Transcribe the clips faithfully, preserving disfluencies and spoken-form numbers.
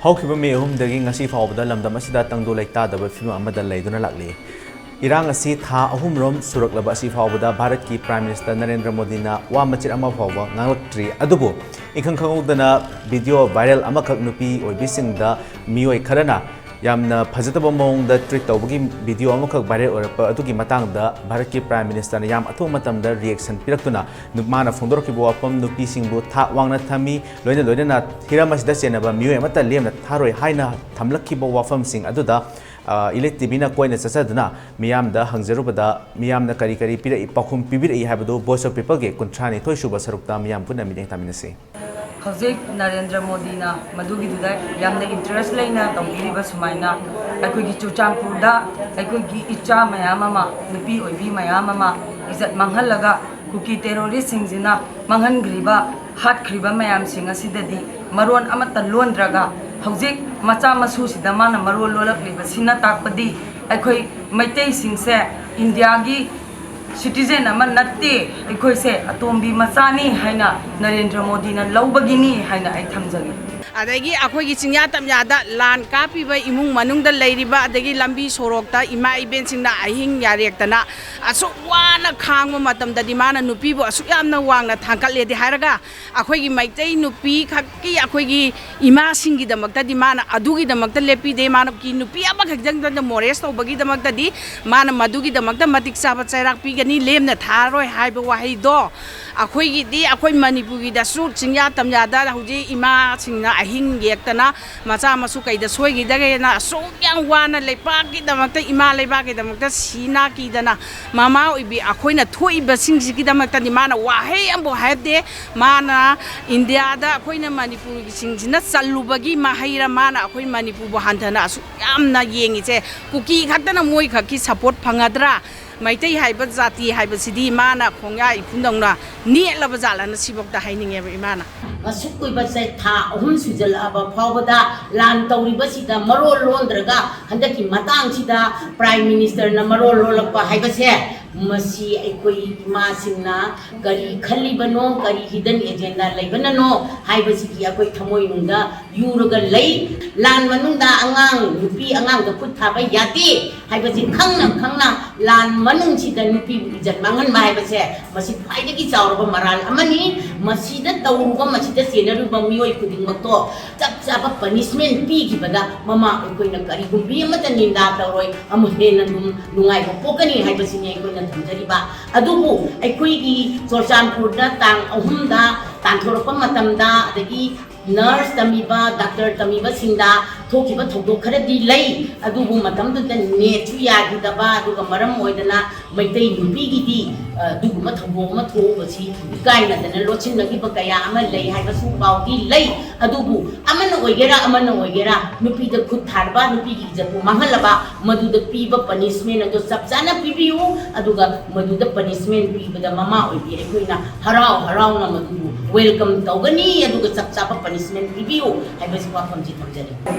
ꯍꯧꯈꯤꯕ ꯃꯦ ꯑꯍꯨꯝꯗꯒꯤ ꯉꯁꯤ ꯐꯥꯎꯕꯗ ꯂꯝꯗꯝ ꯑꯁꯤꯗ ꯇꯪꯗꯨ ꯂꯩꯇꯥꯗꯕ ꯐꯤꯕꯝ ꯑꯃꯗ ꯂꯩꯗꯨꯅ ꯂꯥꯛꯂꯤ꯫ ꯏꯔꯥꯡ ꯑꯁꯤ ꯊꯥ ꯑꯍꯨꯝꯔꯣꯝ ꯁꯨꯔꯛꯂꯕ ꯑꯁꯤ ꯐꯥꯎꯕꯗ ꯚꯥꯔꯠꯀꯤ Prime Minister ꯅꯔꯦꯟꯗ꯭ꯔ ꯃꯣꯗꯤꯅ ꯋꯥ ꯃꯆꯦꯠ ꯑꯃ ꯐꯥꯎꯕ ꯉꯥꯡꯂꯛꯇ꯭ꯔꯤ꯫ ꯑꯗꯨꯕꯨ ꯏꯈꯪ ꯈꯪꯍꯧꯗꯅ video viral ꯑꯃꯈꯛ ꯅꯨꯄꯤ ꯑꯣꯏꯕꯤꯁꯤꯡꯗ ꯃꯤꯑꯣꯏ ꯈꯔꯅ ꯌꯥꯝꯅ ꯐꯖꯗꯕ ꯃꯑꯣꯡꯗ treat ꯇꯧꯕꯒꯤ video ꯑꯃꯈꯛ viral ꯑꯣꯏꯔꯛꯄ ꯑꯗꯨꯒꯤ ꯃꯇꯥꯡꯗ ꯚꯥꯔꯠꯀꯤ Prime Ministerꯅ ꯌꯥꯝ ꯑꯊꯨꯕ ꯃꯇꯝꯗ reaction ꯄꯤꯔꯛꯇꯨꯅ ꯅꯨ-, ꯃꯥꯅ ꯐꯣꯡꯗꯣꯔꯛꯈꯤꯕ ꯋꯥꯐꯝ ꯅꯨꯄꯤꯁꯤꯡꯕꯨ ꯊꯥꯛ ꯋꯥꯡꯅ ꯊꯝꯃꯤ, ꯂꯣꯏꯅ ꯂꯣꯏꯅꯅ ꯍꯤꯔꯝ ꯑꯁꯤꯗ ꯆꯦꯟꯅꯕ ꯃꯤꯑꯣꯏ ꯑꯃꯠꯇ ꯂꯦꯝꯅ ꯊꯥꯔꯣꯏ ꯍꯥꯏꯅ ꯊꯝꯂꯛꯈꯤꯕ ꯋꯥꯐꯝꯁꯤꯡ ꯑꯗꯨꯗ, ꯑ, Elite TVꯅ ꯀꯣꯏꯅ ꯆꯠꯆꯗꯨꯅ ꯃꯤꯌꯥꯝꯗ ꯍꯪꯖꯔꯨꯕꯗ ꯃꯤꯌꯥꯝꯅ ꯀꯔꯤ ꯀꯔꯤ ꯄꯤꯔꯛꯏ, ꯄꯥꯎꯈꯨꯝ ꯄꯤꯕꯤꯔꯛꯏ ꯍꯥꯏꯕꯗꯨ Voice of Peopleꯒꯤ ꯀꯨꯟꯊ꯭ꯔꯥꯅꯤꯊꯣꯏ ꯁꯨꯕ ꯁꯔꯨꯛꯇ ꯃꯤꯌꯥꯝ ꯄꯨꯟꯅ ꯃꯤꯠꯌꯦꯡ ꯇꯥꯃꯤꯟꯅꯁꯤ꯫ ꯍꯧꯖꯤꯛ ꯅꯔꯦꯟꯗ꯭ꯔ ꯃꯣꯗꯤꯅ ꯃꯗꯨꯒꯤꯗꯨꯗ ꯌꯥꯝꯅ interest ꯂꯩꯅ ꯇꯧꯕꯤꯔꯤꯕ ꯁꯨꯃꯥꯏꯅ ꯑꯩꯈꯣꯏꯒꯤ ꯆꯨꯔꯆꯥꯟꯄꯨꯔꯗ ꯑꯩꯈꯣꯏꯒꯤ ꯏꯆꯥ ꯃꯌꯥꯝ ꯑꯃ, ꯅꯨꯄꯤ ꯑꯣꯏꯕꯤ ꯃꯌꯥꯝ ꯑꯃ ꯏꯖꯠ ꯃꯥꯡꯍꯜꯂꯒ ꯀꯨꯀꯤ terroristꯁꯤꯡꯁꯤꯅ ꯃꯥꯡꯍꯟꯈ꯭ꯔꯤꯕ, ꯍꯥꯠꯈ꯭ꯔꯤꯕ ꯃꯌꯥꯝꯁꯤꯡ ꯑꯁꯤꯗꯗꯤ ꯃꯔꯣꯟ ꯑꯃꯠꯇ ꯂꯣꯟꯗ꯭ꯔꯒ ꯍꯧꯖꯤꯛ ꯃꯆꯥ ꯃꯁꯨꯁꯤꯗ ꯃꯥꯅ ꯃꯔꯣꯟ ꯂꯣꯜꯂꯛꯂꯤꯕꯁꯤꯅ ꯇꯥꯛꯄꯗꯤ ꯑꯩꯈꯣꯏ ꯃꯩꯇꯩꯁꯤꯡꯁꯦ ꯏꯟꯗꯤꯌꯥꯒꯤ citizen ꯑꯃ ꯅꯠꯇꯦ, ꯑꯩꯈꯣꯏꯁꯦ ꯑꯇꯣꯝꯕꯤ ꯃꯆꯥꯅꯤ ꯍꯥꯏꯅ ꯅꯔꯦꯟꯗ꯭ꯔ ꯃꯣꯗꯤꯅ ꯂꯧꯕꯒꯤꯅꯤ ꯍꯥꯏꯅ ꯑꯩ ꯊꯝꯖꯒꯦ꯫ ꯑꯗꯒꯤ ꯑꯩꯈꯣꯏꯒꯤ ꯆꯤꯡꯌꯥ ꯇꯝꯌꯥꯗ ꯂꯥꯟ ꯀꯥꯞꯄꯤꯕ ꯏꯃꯨꯡ ꯃꯅꯨꯡꯗ ꯂꯩꯔꯤꯕ, ꯑꯗꯒꯤ ꯂꯝꯕꯤ ꯁꯣꯔꯣꯛꯇ ꯏꯃꯥ ꯏꯕꯦꯟꯁꯤꯡꯅ ꯑꯍꯤꯡ ꯌꯥꯔꯦꯛꯇꯅ ꯑꯁꯨꯛ ꯋꯥꯅ ꯈꯥꯡꯕ ꯃꯇꯝꯗꯗꯤ ꯃꯥꯅ ꯅꯨꯄꯤꯕꯨ ꯑꯁꯨꯛ ꯌꯥꯝꯅ ꯋꯥꯡꯅ ꯊꯥꯡꯒꯠꯂꯦꯗꯤ ꯍꯥꯏꯔꯒ, ꯑꯩꯈꯣꯏꯒꯤ ꯃꯩꯇꯩ ꯅꯨꯄꯤ ꯈꯛꯀꯤ, ꯑꯩꯈꯣꯏꯒꯤ ꯏꯃꯥꯁꯤꯡꯒꯤꯗꯃꯛꯇꯗꯤ ꯃꯥꯅ ꯑꯗꯨꯒꯤꯗꯃꯛꯇ ꯂꯦꯞꯄꯤꯗꯦ꯫ ꯃꯥꯅ ꯀꯤ ꯅꯨꯄꯤ ꯑꯃꯈꯛꯇꯪꯗ molest ꯇꯧꯕꯒꯤꯗꯃꯛꯇꯗꯤ ꯃꯥꯅ ꯃꯗꯨꯒꯤꯗꯃꯛꯇ ꯃꯇꯤꯛ ꯆꯥꯕ ꯆꯩꯔꯥꯛ ꯄꯤꯒꯅꯤ, ꯂꯦꯝꯅ ꯊꯥꯔꯣꯏ ꯍꯥꯏꯕ ꯋꯥꯍꯩꯗꯣ ꯑꯩꯈꯣꯏꯒꯤꯗꯤ, ꯑꯩꯈꯣꯏ ꯃꯅꯤꯄꯨꯔꯒꯤꯗꯁꯨ ꯆꯤꯡꯌꯥ ꯇꯝꯌꯥꯗ ꯍꯧꯖꯤꯛ ꯏꯃꯥꯁꯤꯡꯅ ꯑꯍꯤꯡ ꯌꯦꯛꯇꯅ ꯃꯆꯥ ꯃꯁꯨ ꯀꯩꯗ ꯁꯣꯏꯈꯤꯗꯒꯦꯅ ꯑꯁꯨꯛ ꯌꯥꯝ ꯋꯥꯅ ꯂꯩꯄꯥꯛꯀꯤꯗꯃꯛꯇ, ꯏꯃꯥ ꯂꯩꯕꯥꯛꯀꯤꯗꯃꯛꯇ ꯁꯤ ꯅꯥ ꯀꯤꯗꯅ ꯃꯃꯥ ꯑꯣꯏꯕꯤ ꯑꯩꯈꯣꯏꯅ ꯊꯣꯛꯏꯕꯁꯤꯡꯁꯤꯒꯤꯗꯃꯛꯇꯗꯤ ꯃꯥꯅ ꯋꯥꯍꯩ ꯑꯃꯐꯥꯎ ꯍꯥꯏꯗꯦ꯫ ꯃꯥꯅ ꯏꯟꯗꯤꯌꯥꯗ ꯑꯩꯈꯣꯏꯅ ꯃꯅꯤꯄꯨꯔꯒꯤꯁꯤꯡꯁꯤꯅ ꯆꯜꯂꯨꯕꯒꯤ ꯃꯍꯩꯔ ꯃꯥꯅ ꯑꯩꯈꯣꯏ ꯃꯅꯤꯄꯨꯔꯕꯨ ꯍꯟꯊꯅ ꯑꯁꯨꯛ ꯌꯥꯝꯅ ꯌꯦꯡꯉꯤꯁꯦ? ꯀꯨꯀꯤ ꯈꯛꯇꯅ ꯃꯣꯏ ꯈꯛꯀꯤ support ꯐꯪꯒꯗ꯭ꯔꯥ? ꯃꯩꯇꯩ ꯍꯥꯏꯕ ꯖꯥꯇꯤ ꯍꯥꯏꯕꯁꯤꯗꯤ ꯃꯥꯅ ꯈꯣꯡꯌꯥ ꯏꯐꯨꯟꯗꯧꯅ ꯅꯦꯠꯂꯕ ꯖꯥꯠꯂꯅ ꯁꯤꯐꯧꯗ ꯍꯥꯏꯅꯤꯡꯉꯦꯕ ꯏꯃꯥꯅ꯫ ꯑꯁꯨꯛ ꯀꯨꯏꯕ ꯆ-, ꯊꯥ ꯑꯍꯨꯝ ꯁꯨꯖꯜꯂꯛꯑꯕ ꯐꯥꯎꯕꯗ ꯂꯥꯟ ꯇꯧꯔꯤꯕꯁꯤꯗ ꯃꯔꯣꯜ ꯂꯣꯟꯗ꯭ꯔꯒ ꯍꯟꯗꯛꯀꯤ ꯃꯇꯥꯡꯁꯤꯗ Prime Ministerꯅ ꯃꯔꯣꯜ ꯂꯣꯜꯂꯛꯄ ꯍꯥꯏꯕꯁꯦ, ꯃꯁꯤ ꯑꯩꯈꯣꯏ ꯏꯃꯥꯁꯤꯡꯅ ꯀꯔꯤ ꯈꯜꯂꯤꯕꯅꯣ, ꯀꯔꯤ hidden agenda ꯂꯩꯕꯅꯅꯣ ꯍꯥꯏꯕꯁꯤꯒꯤ ꯑꯩꯈꯣꯏ ꯊꯃꯣꯏꯅꯨꯡꯗ ꯌꯨꯔꯒ ꯂꯩ꯫ ꯂꯥꯟ ꯃꯅꯨꯡꯗ ꯑꯉꯥꯡ, ꯅꯨꯄꯤ ꯑꯉꯥꯡꯗ ꯈꯨꯠ ꯊꯥꯕ ꯌꯥꯗꯦ ꯍꯥꯏꯕꯁꯤ ꯈꯪꯅ ꯈꯪꯅ ꯂꯥꯟ ꯃꯅꯨꯡꯁꯤꯗ ꯅꯨꯄꯤꯕꯨ ꯏꯖꯠ ꯃꯥꯡꯍꯟꯕ ꯍꯥꯏꯕꯁꯦ ꯃꯁꯤ ꯈ꯭ꯋꯥꯏꯗꯒꯤ ꯆꯥꯎꯔꯕ ꯃꯔꯥꯜ ꯑꯃꯅꯤ꯫ ꯃꯁꯤꯗ ꯇꯧꯔꯨꯕ, ꯃꯁꯤꯗ ꯆꯦꯟꯅꯔꯨꯕ ꯃꯤꯑꯣꯏ ꯈꯨꯗꯤꯡꯃꯛꯇꯣ ꯆꯞ ꯆꯥꯕ punishment ꯄꯤꯈꯤꯕꯗ ꯃꯃꯥ ꯑꯩꯈꯣꯏꯅ ꯀꯔꯤꯒꯨꯝꯕꯤ ꯑꯃꯠꯇ ꯅꯤꯟꯗꯥ ꯇꯧꯔꯣꯏ, ꯑꯃꯨꯛ ꯍꯦꯟꯅ ꯑꯗꯨꯝ ꯅꯨꯡꯉꯥꯏꯕ ꯄꯣꯛꯀꯅꯤ ꯍꯥꯏꯕꯁꯤꯅꯤ ꯑꯩꯈꯣꯏꯅ ꯊꯝꯖꯔꯤꯕ꯫ ꯑꯗꯨꯕꯨ ꯑꯩꯈꯣꯏꯒꯤ ꯆꯨꯔꯆꯥꯟꯄꯨꯔꯗ ꯇꯥꯡ ꯑꯍꯨꯝꯗ ꯇꯥꯟꯊꯣꯔꯛꯄ ꯃꯇꯝꯗ, ꯑꯗꯒꯤ ꯅꯔꯁ ꯇꯝꯃꯤꯕ, ꯗꯥꯛꯇꯔ ꯇꯝꯃꯤꯕꯁꯤꯡꯗ ꯊꯣꯛꯈꯤꯕ ꯊꯧꯗꯣꯛ ꯈꯔꯗꯤ ꯂꯩ꯫ ꯑꯗꯨꯕꯨ ꯃꯇꯝꯗꯨꯗ ꯅꯦꯠꯁꯨ ꯌꯥꯈꯤꯗꯕ, ꯑꯗꯨꯒ ꯃꯔꯝ ꯑꯣꯏꯗꯅ ꯃꯩꯇꯩ ꯅꯨꯄꯤꯒꯤꯗꯤ, ꯑ, ꯑꯗꯨꯒꯨꯝꯕ ꯊꯧꯗꯣꯛ ꯑꯃ ꯊꯣꯛꯎꯕꯁꯤ ꯏꯀꯥꯏꯅꯗꯅ ꯂꯣꯠꯁꯤꯟꯅꯈꯤꯕ ꯀꯌꯥ ꯑꯃ ꯂꯩ ꯍꯥꯏꯕꯁꯨ ꯄꯥꯎꯗꯤ ꯂꯩ꯫ ꯑꯗꯨꯕꯨ ꯑꯃꯅ ꯑꯣꯏꯒꯦꯔꯥ, ꯑꯃꯅ ꯑꯣꯏꯒꯦꯔꯥ, ꯅꯨꯄꯤꯗ ꯈꯨꯠ ꯊꯥꯔꯕ, ꯅꯨꯄꯤꯒꯤ ꯏꯖꯠꯄꯨ ꯃꯥꯡꯍꯜꯂꯕ, ꯃꯗꯨꯗ ꯄꯤꯕ punishment ꯑꯗꯨ ꯆꯞ ꯆꯥꯅ ꯄꯤꯕꯤꯌꯨ꯫ ꯑꯗꯨꯒ ꯃꯗꯨꯗ punishment ꯄꯤꯕꯗ ꯃꯃꯥ ꯑꯣꯏꯕꯤ ꯑꯩꯈꯣꯏꯅ ꯍꯔꯥꯎ ꯍꯔꯥꯎꯅ ꯃꯗꯨꯕꯨ welcome ꯇꯧꯒꯅꯤ, ꯑꯗꯨꯒ ꯆꯞ ꯆꯥꯕ punishment ꯄꯤꯕꯤꯌꯨ ꯍꯥꯏꯕꯁꯤ ꯋꯥꯐꯝꯁꯤ ꯊꯝꯖꯔꯤ꯫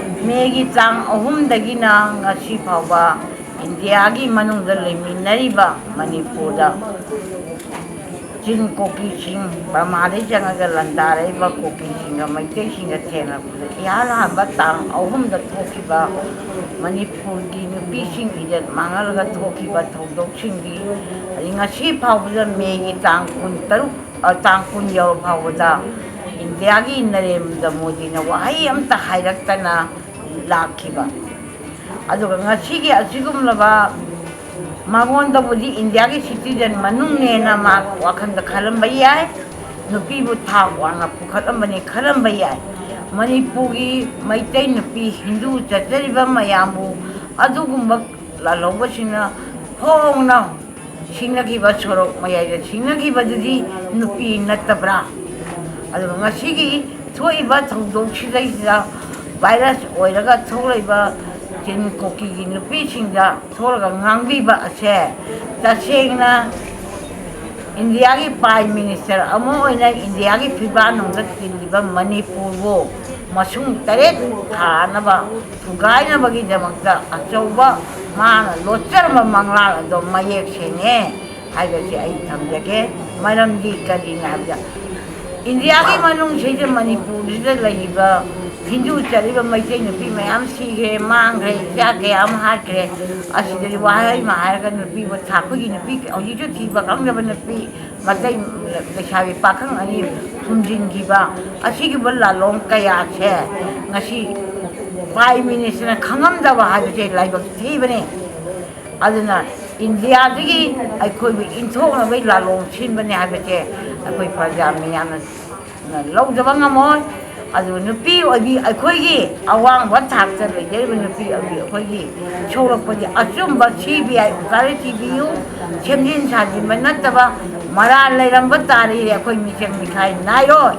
ꯃꯦꯒꯤ ꯇꯥꯡ ꯑꯍꯨꯝꯗꯒꯤꯅ ꯉꯁꯤ ꯐꯥꯎꯕ ꯏꯟꯗꯤꯌꯥꯒꯤ ꯃꯅꯨꯡꯗ ꯂꯩꯃꯤꯟꯅꯔꯤꯕ ꯃꯅꯤꯄꯨꯔꯗ ꯆꯤꯟ ꯀꯣꯀꯤꯁꯤꯡ, ꯕꯔꯃꯥꯗꯒꯤ ꯆꯪꯉꯒ ꯂꯥꯟꯗꯥꯔꯛꯏꯕ ꯀꯣꯀꯤꯁꯤꯡꯒ ꯃꯩꯇꯩꯁꯤꯡꯒ ꯊꯦꯡꯅꯕꯗ ꯏꯍꯥꯟ ꯍꯥꯟꯕ ꯇꯥꯡ ꯑꯍꯨꯝꯗ ꯊꯣꯛꯈꯤꯕ ꯃꯅꯤꯄꯨꯔꯒꯤ ꯅꯨꯄꯤꯁꯤꯡ ꯏꯖꯠ ꯃꯥꯡꯍꯜꯂꯒ ꯊꯣꯛꯈꯤꯕ ꯊꯧꯗꯣꯛꯁꯤꯡꯗꯤ, ꯑꯗꯩ ꯉꯁꯤ ꯐꯥꯎꯕꯗ ꯃꯦꯒꯤ ꯇꯥꯡ ꯀꯨꯟꯇꯔꯨꯛ, ꯑ, ꯇꯥꯡ ꯀꯨꯟ ꯌꯧꯔ ꯐꯥꯎꯕꯗ ꯏꯟꯗꯤꯌꯥꯒꯤ ꯅꯔꯦꯟꯗ꯭ꯔ ꯃꯣꯗꯤꯅ ꯋꯥꯍꯩ ꯑꯃꯇ ꯍꯥꯏꯔꯛꯇꯅ ꯂꯥꯛꯈꯤꯕ꯫ ꯑꯗꯨꯒ ꯉꯁꯤꯒꯤ ꯑꯁꯤꯒꯨꯝꯂꯕ ꯃꯉꯣꯟꯗꯕꯨꯗꯤ ꯏꯟꯗꯤꯌꯥꯒꯤ citizen ꯃꯅꯨꯡꯅꯦꯅ ꯃꯥ ꯋꯥꯈꯜꯗ ꯈꯜꯂꯝꯕ ꯌꯥꯏ, ꯅꯨꯄꯤꯕꯨ ꯊꯥꯛ ꯋꯥꯡꯅ ꯄꯨꯈꯠꯂꯝꯕꯅꯤ ꯈꯜꯂꯝꯕ ꯌꯥꯏ꯫ ꯃꯅꯤꯄꯨꯔꯒꯤ ꯃꯩꯇꯩ ꯅꯨꯄꯤ ꯍꯤꯟꯗꯨ ꯆꯠꯆꯔꯤꯕ ꯃꯌꯥꯝꯕꯨ ꯑꯗꯨꯒꯨꯝꯕ ꯂꯥꯜꯍꯧꯕꯁꯤꯡꯅ ꯐꯣꯡꯅ ꯁꯤꯡꯅꯈꯤꯕ, ꯁꯣꯔꯣꯛ ꯃꯌꯥꯏꯗ ꯁꯤꯡꯅꯈꯤꯕꯗꯨꯗꯤ ꯅꯨꯄꯤ ꯅꯠꯇꯕ꯭ꯔꯥ? ꯑꯗꯨꯒ ꯉꯁꯤꯒꯤ ꯊꯣꯛꯏꯕ ꯊꯧꯗꯣꯛꯁꯤꯗꯩꯁꯤꯗ virus ꯑꯣꯏꯔꯒ ꯊꯣꯛꯂꯛꯏꯕ ꯆꯤꯟ ꯀꯣꯀꯤꯒꯤ ꯅꯨꯄꯤꯁꯤꯡꯗ ꯊꯣꯛꯂꯒ ꯉꯥꯡꯕꯤꯕ ꯑꯁꯦ ꯇꯁꯦꯡꯅ ꯏꯟꯗꯤꯌꯥꯒꯤ Prime Minister ꯑꯃ ꯑꯣꯏꯅ ꯏꯟꯗꯤꯌꯥꯒꯤ ꯐꯤꯕꯥꯛꯅꯨꯡꯗ ꯇꯤꯜꯂꯤꯕ ꯃꯅꯤꯄꯨꯔꯕꯨ ꯃꯁꯨꯡ ꯇꯔꯦꯠ ꯊꯥꯅꯕ ꯊꯨꯒꯥꯏꯅꯕꯒꯤꯗꯃꯛꯇ ꯑꯆꯧꯕ ꯃꯥꯅ ꯂꯣꯠꯆꯔꯝꯕ ꯃꯪꯂꯥꯟ ꯑꯗꯣ ꯃꯌꯦꯛ ꯁꯦꯡꯉꯦ ꯍꯥꯏꯕꯁꯤ ꯑꯩ ꯊꯝꯖꯒꯦ꯫ ꯃꯔꯝꯗꯤ ꯀꯔꯤꯅꯣ ꯍꯥꯏꯕꯗ, ꯏꯟꯗꯤꯌꯥꯒꯤ ꯃꯅꯨꯡꯁꯤꯗ ꯃꯅꯤꯄꯨꯔꯁꯤꯗ ꯂꯩꯔꯤꯕ ꯍꯤꯟꯗꯨ ꯆꯠꯂꯤꯕ ꯃꯩꯇꯩ ꯅꯨꯄꯤ ꯃꯌꯥꯝ ꯁꯤꯈ꯭ꯔꯦ, ꯃꯥꯡꯈ꯭ꯔꯦ, ꯏꯆꯥ ꯀꯌꯥ ꯑꯃ ꯍꯥꯠꯈ꯭ꯔꯦ꯫ ꯑꯁꯤꯗꯗꯤ ꯋꯥꯍꯩ ꯑꯃ ꯍꯥꯏꯔꯒ ꯅꯨꯄꯤꯕꯨ ꯊꯥ-, ꯑꯩꯈꯣꯏꯒꯤ ꯅꯨꯄꯤ ꯍꯧꯖꯤꯛꯁꯨ ꯊꯤꯕ ꯈꯪꯗꯕ ꯅꯨꯄꯤ ꯃꯇꯩ ꯂꯩꯁꯥꯕꯤ ꯄꯥꯈꯪ ꯑꯅꯤ ꯐꯨꯝꯖꯤꯟꯈꯤꯕ, ꯑꯁꯤꯒꯨꯝꯕ ꯂꯥꯂꯣꯡ ꯀꯌꯥꯁꯦ ꯉꯁꯤ ꯄ꯭ꯔꯥꯏꯝ ꯃꯤꯅꯤꯁꯇꯔꯅ ꯈꯪꯉꯝꯗꯕ ꯍꯥꯏꯕꯁꯦ ꯂꯥꯏꯕꯛ ꯊꯤꯕꯅꯤ꯫ ꯑꯗꯨꯅ ꯏꯟꯗꯤꯌꯥꯗꯒꯤ ꯑꯩꯈꯣꯏꯕꯨ ꯏꯟꯊꯣꯛꯅꯕꯒꯤ ꯂꯥꯂꯣꯡ ꯁꯤꯟꯕꯅꯤ ꯍꯥꯏꯕꯁꯦ ꯑꯩꯈꯣꯏ ꯄ꯭ꯔꯖꯥ ꯃꯤꯌꯥꯝꯅ ꯂꯧꯗꯕ ꯉꯝꯃꯣꯏ꯫ ꯑꯗꯨ ꯅꯨꯄꯤ ꯑꯣꯏꯕꯤ ꯑꯩꯈꯣꯏꯒꯤ ꯑꯋꯥꯡꯕ ꯊꯥꯛꯇ ꯂꯩꯖꯔꯤꯕ ꯅꯨꯄꯤ ꯑꯣꯏꯕꯤ ꯑꯩꯈꯣꯏꯒꯤ ꯁꯣꯛꯂꯛꯄꯒꯤ ꯑꯆꯨꯝꯕ ꯁꯤ ꯕꯤ ꯑꯥꯏ ꯎꯀꯥꯏ ꯊꯤꯕꯤꯌꯨ꯫ ꯁꯦꯝꯖꯤꯟ ꯁꯥꯖꯤꯟꯕ ꯅꯠꯇꯕ ꯃꯔꯥꯜ ꯂꯩꯔꯝꯕ ꯇꯥꯔꯗꯤ ꯑꯩꯈꯣꯏ ꯃꯤꯆꯪ ꯃꯤꯈꯥꯏ ꯅꯥꯏꯔꯣꯏ꯫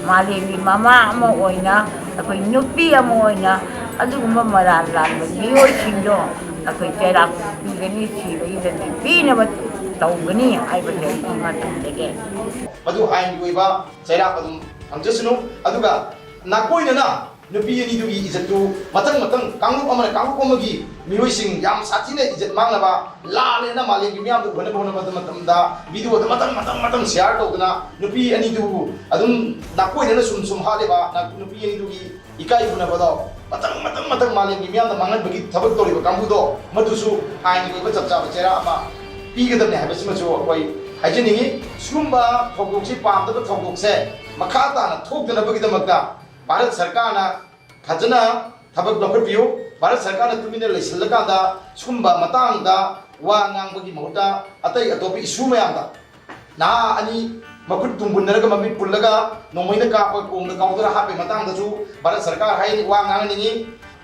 ꯃꯥꯂꯦꯝꯒꯤ ꯃꯃꯥ ꯑꯃ ꯑꯣꯏꯅ, ꯑꯩꯈꯣꯏ ꯅꯨꯄꯤ ꯑꯃ ꯑꯣꯏꯅ ꯑꯗꯨꯒꯨꯝꯕ ꯃꯔꯥꯜ ꯂꯥꯟꯕ ꯃꯤꯑꯣꯏꯁꯤꯡꯗꯣ ꯑꯩꯈꯣꯏ ꯆꯩꯔꯥꯛ ꯄꯤꯒꯅꯤ, ꯁꯤꯕꯒꯤꯗꯗꯤ ꯄꯤꯅꯕ ꯇꯧꯒꯅꯤ ꯍꯥꯏꯕꯁꯦ ꯑꯩ ꯃꯇꯝꯗꯒꯤ꯫ ꯃꯗꯨ ꯑꯥꯏꯟꯒꯤ ꯑꯣꯏꯕ ꯆꯩꯔꯥꯛ ꯑꯗꯨꯝ ꯐꯪꯖꯁꯅꯨ꯫ ꯑꯗꯨꯒ ꯅꯥꯀꯣꯏꯅꯅ ꯅꯨꯄꯤ ꯑꯅꯤꯗꯨꯒꯤ ꯏꯖꯠꯇꯨ ꯃꯊꯪ ꯃꯊꯪ ꯀꯥꯡꯂꯨꯞ ꯑꯃꯅ ꯀꯥꯡꯂꯨꯞ ꯑꯃꯒꯤ ꯃꯤꯑꯣꯏꯁꯤꯡ ꯌꯥꯝ ꯁꯥꯊꯤꯅ ꯏꯖꯠ ꯃꯥꯡꯅꯕ, ꯂꯥꯜꯂꯦꯅ ꯃꯥꯂꯦꯝꯒꯤ ꯃꯤꯌꯥꯝꯗ ꯎꯍꯟꯅꯕ ꯍꯣꯠꯅꯕ ꯃꯇꯝꯗ ꯚꯤꯗꯤꯑꯣꯗ ꯃꯊꯪ ꯃꯊꯪ ꯃꯊꯪ ꯁꯤꯌꯥꯔ ꯇꯧꯗꯅ ꯅꯨꯄꯤ ꯑꯅꯤꯗꯨꯕꯨ ꯑꯗꯨꯝ ꯅꯥꯀꯣꯏꯅꯅ ꯁꯨꯝ ꯁꯨꯝ ꯍꯥꯠꯂꯤꯕ ꯅ-, ꯅꯨꯄꯤ ꯑꯅꯤꯗꯨꯒꯤ ꯏꯀꯥꯏ ꯈꯨꯝꯅꯕꯗꯣ ꯃꯊꯪ ꯃꯊꯪ ꯃꯊꯪ ꯃꯥꯂꯦꯝꯒꯤ ꯃꯤꯌꯥꯝꯅ ꯃꯥꯡꯍꯟꯕꯒꯤ ꯊꯕꯛ ꯇꯧꯔꯤꯕ ꯀꯥꯡꯕꯨꯗꯣ ꯃꯗꯨꯁꯨ ꯑꯥꯏꯟꯒꯤ ꯑꯣꯏꯕ ꯆꯞ ꯆꯥꯕ ꯆꯩꯔꯥꯛ ꯑꯃ ꯄꯤꯒꯗꯕꯅꯤ ꯍꯥꯏꯕꯁꯤꯃꯁꯨ ꯑꯩꯈꯣꯏ ꯍꯥꯏꯖꯅꯤꯡꯉꯤ꯫ ꯁꯤꯒꯨꯝꯕ ꯊꯧꯗꯣꯛꯁꯤ ꯄꯥꯝꯗꯕ ꯊꯧꯗꯣꯛꯁꯦ ꯃꯈꯥ ꯇꯥꯅ ꯊꯣꯛꯇꯅꯕꯒꯤꯗꯃꯛꯇ ꯚꯥꯔꯠ ꯁꯔꯀꯥꯔꯅ ꯐꯖꯅ ꯊꯕꯛ ꯂꯧꯈꯠꯄꯤꯌꯨ꯫ ꯚꯥꯔꯠ ꯁꯔꯀꯥꯔꯅ ꯇꯨꯃꯤꯟꯅ ꯂꯩꯁꯤꯜꯂꯀꯥꯟꯗ ꯁꯤꯒꯨꯝꯕ ꯃꯇꯥꯡꯗ ꯋꯥ ꯉꯥꯡꯕꯒꯤ ꯃꯍꯨꯠꯇ ꯑꯇꯩ ꯑꯇꯣꯞꯄ ꯏꯁꯨ ꯃꯌꯥꯝꯗ ꯅꯍꯥ ꯑꯅꯤ ꯃꯈꯨꯠ ꯇꯨꯝꯕꯨꯟꯅꯔꯒ ꯃꯃꯤꯠ ꯄꯨꯜꯂꯒ ꯅꯣꯡꯃꯩꯅ ꯀꯥꯞꯄ ꯀꯣꯝꯗ ꯀꯥꯎꯗꯅ ꯍꯥꯠꯄꯒꯤ ꯃꯇꯥꯡꯗꯁꯨ ꯚꯥꯔꯠ ꯁꯔꯀꯥꯔ ꯍꯥꯏꯅ ꯋꯥ ꯉꯥꯡꯍꯟꯅꯤꯡꯉꯤ꯫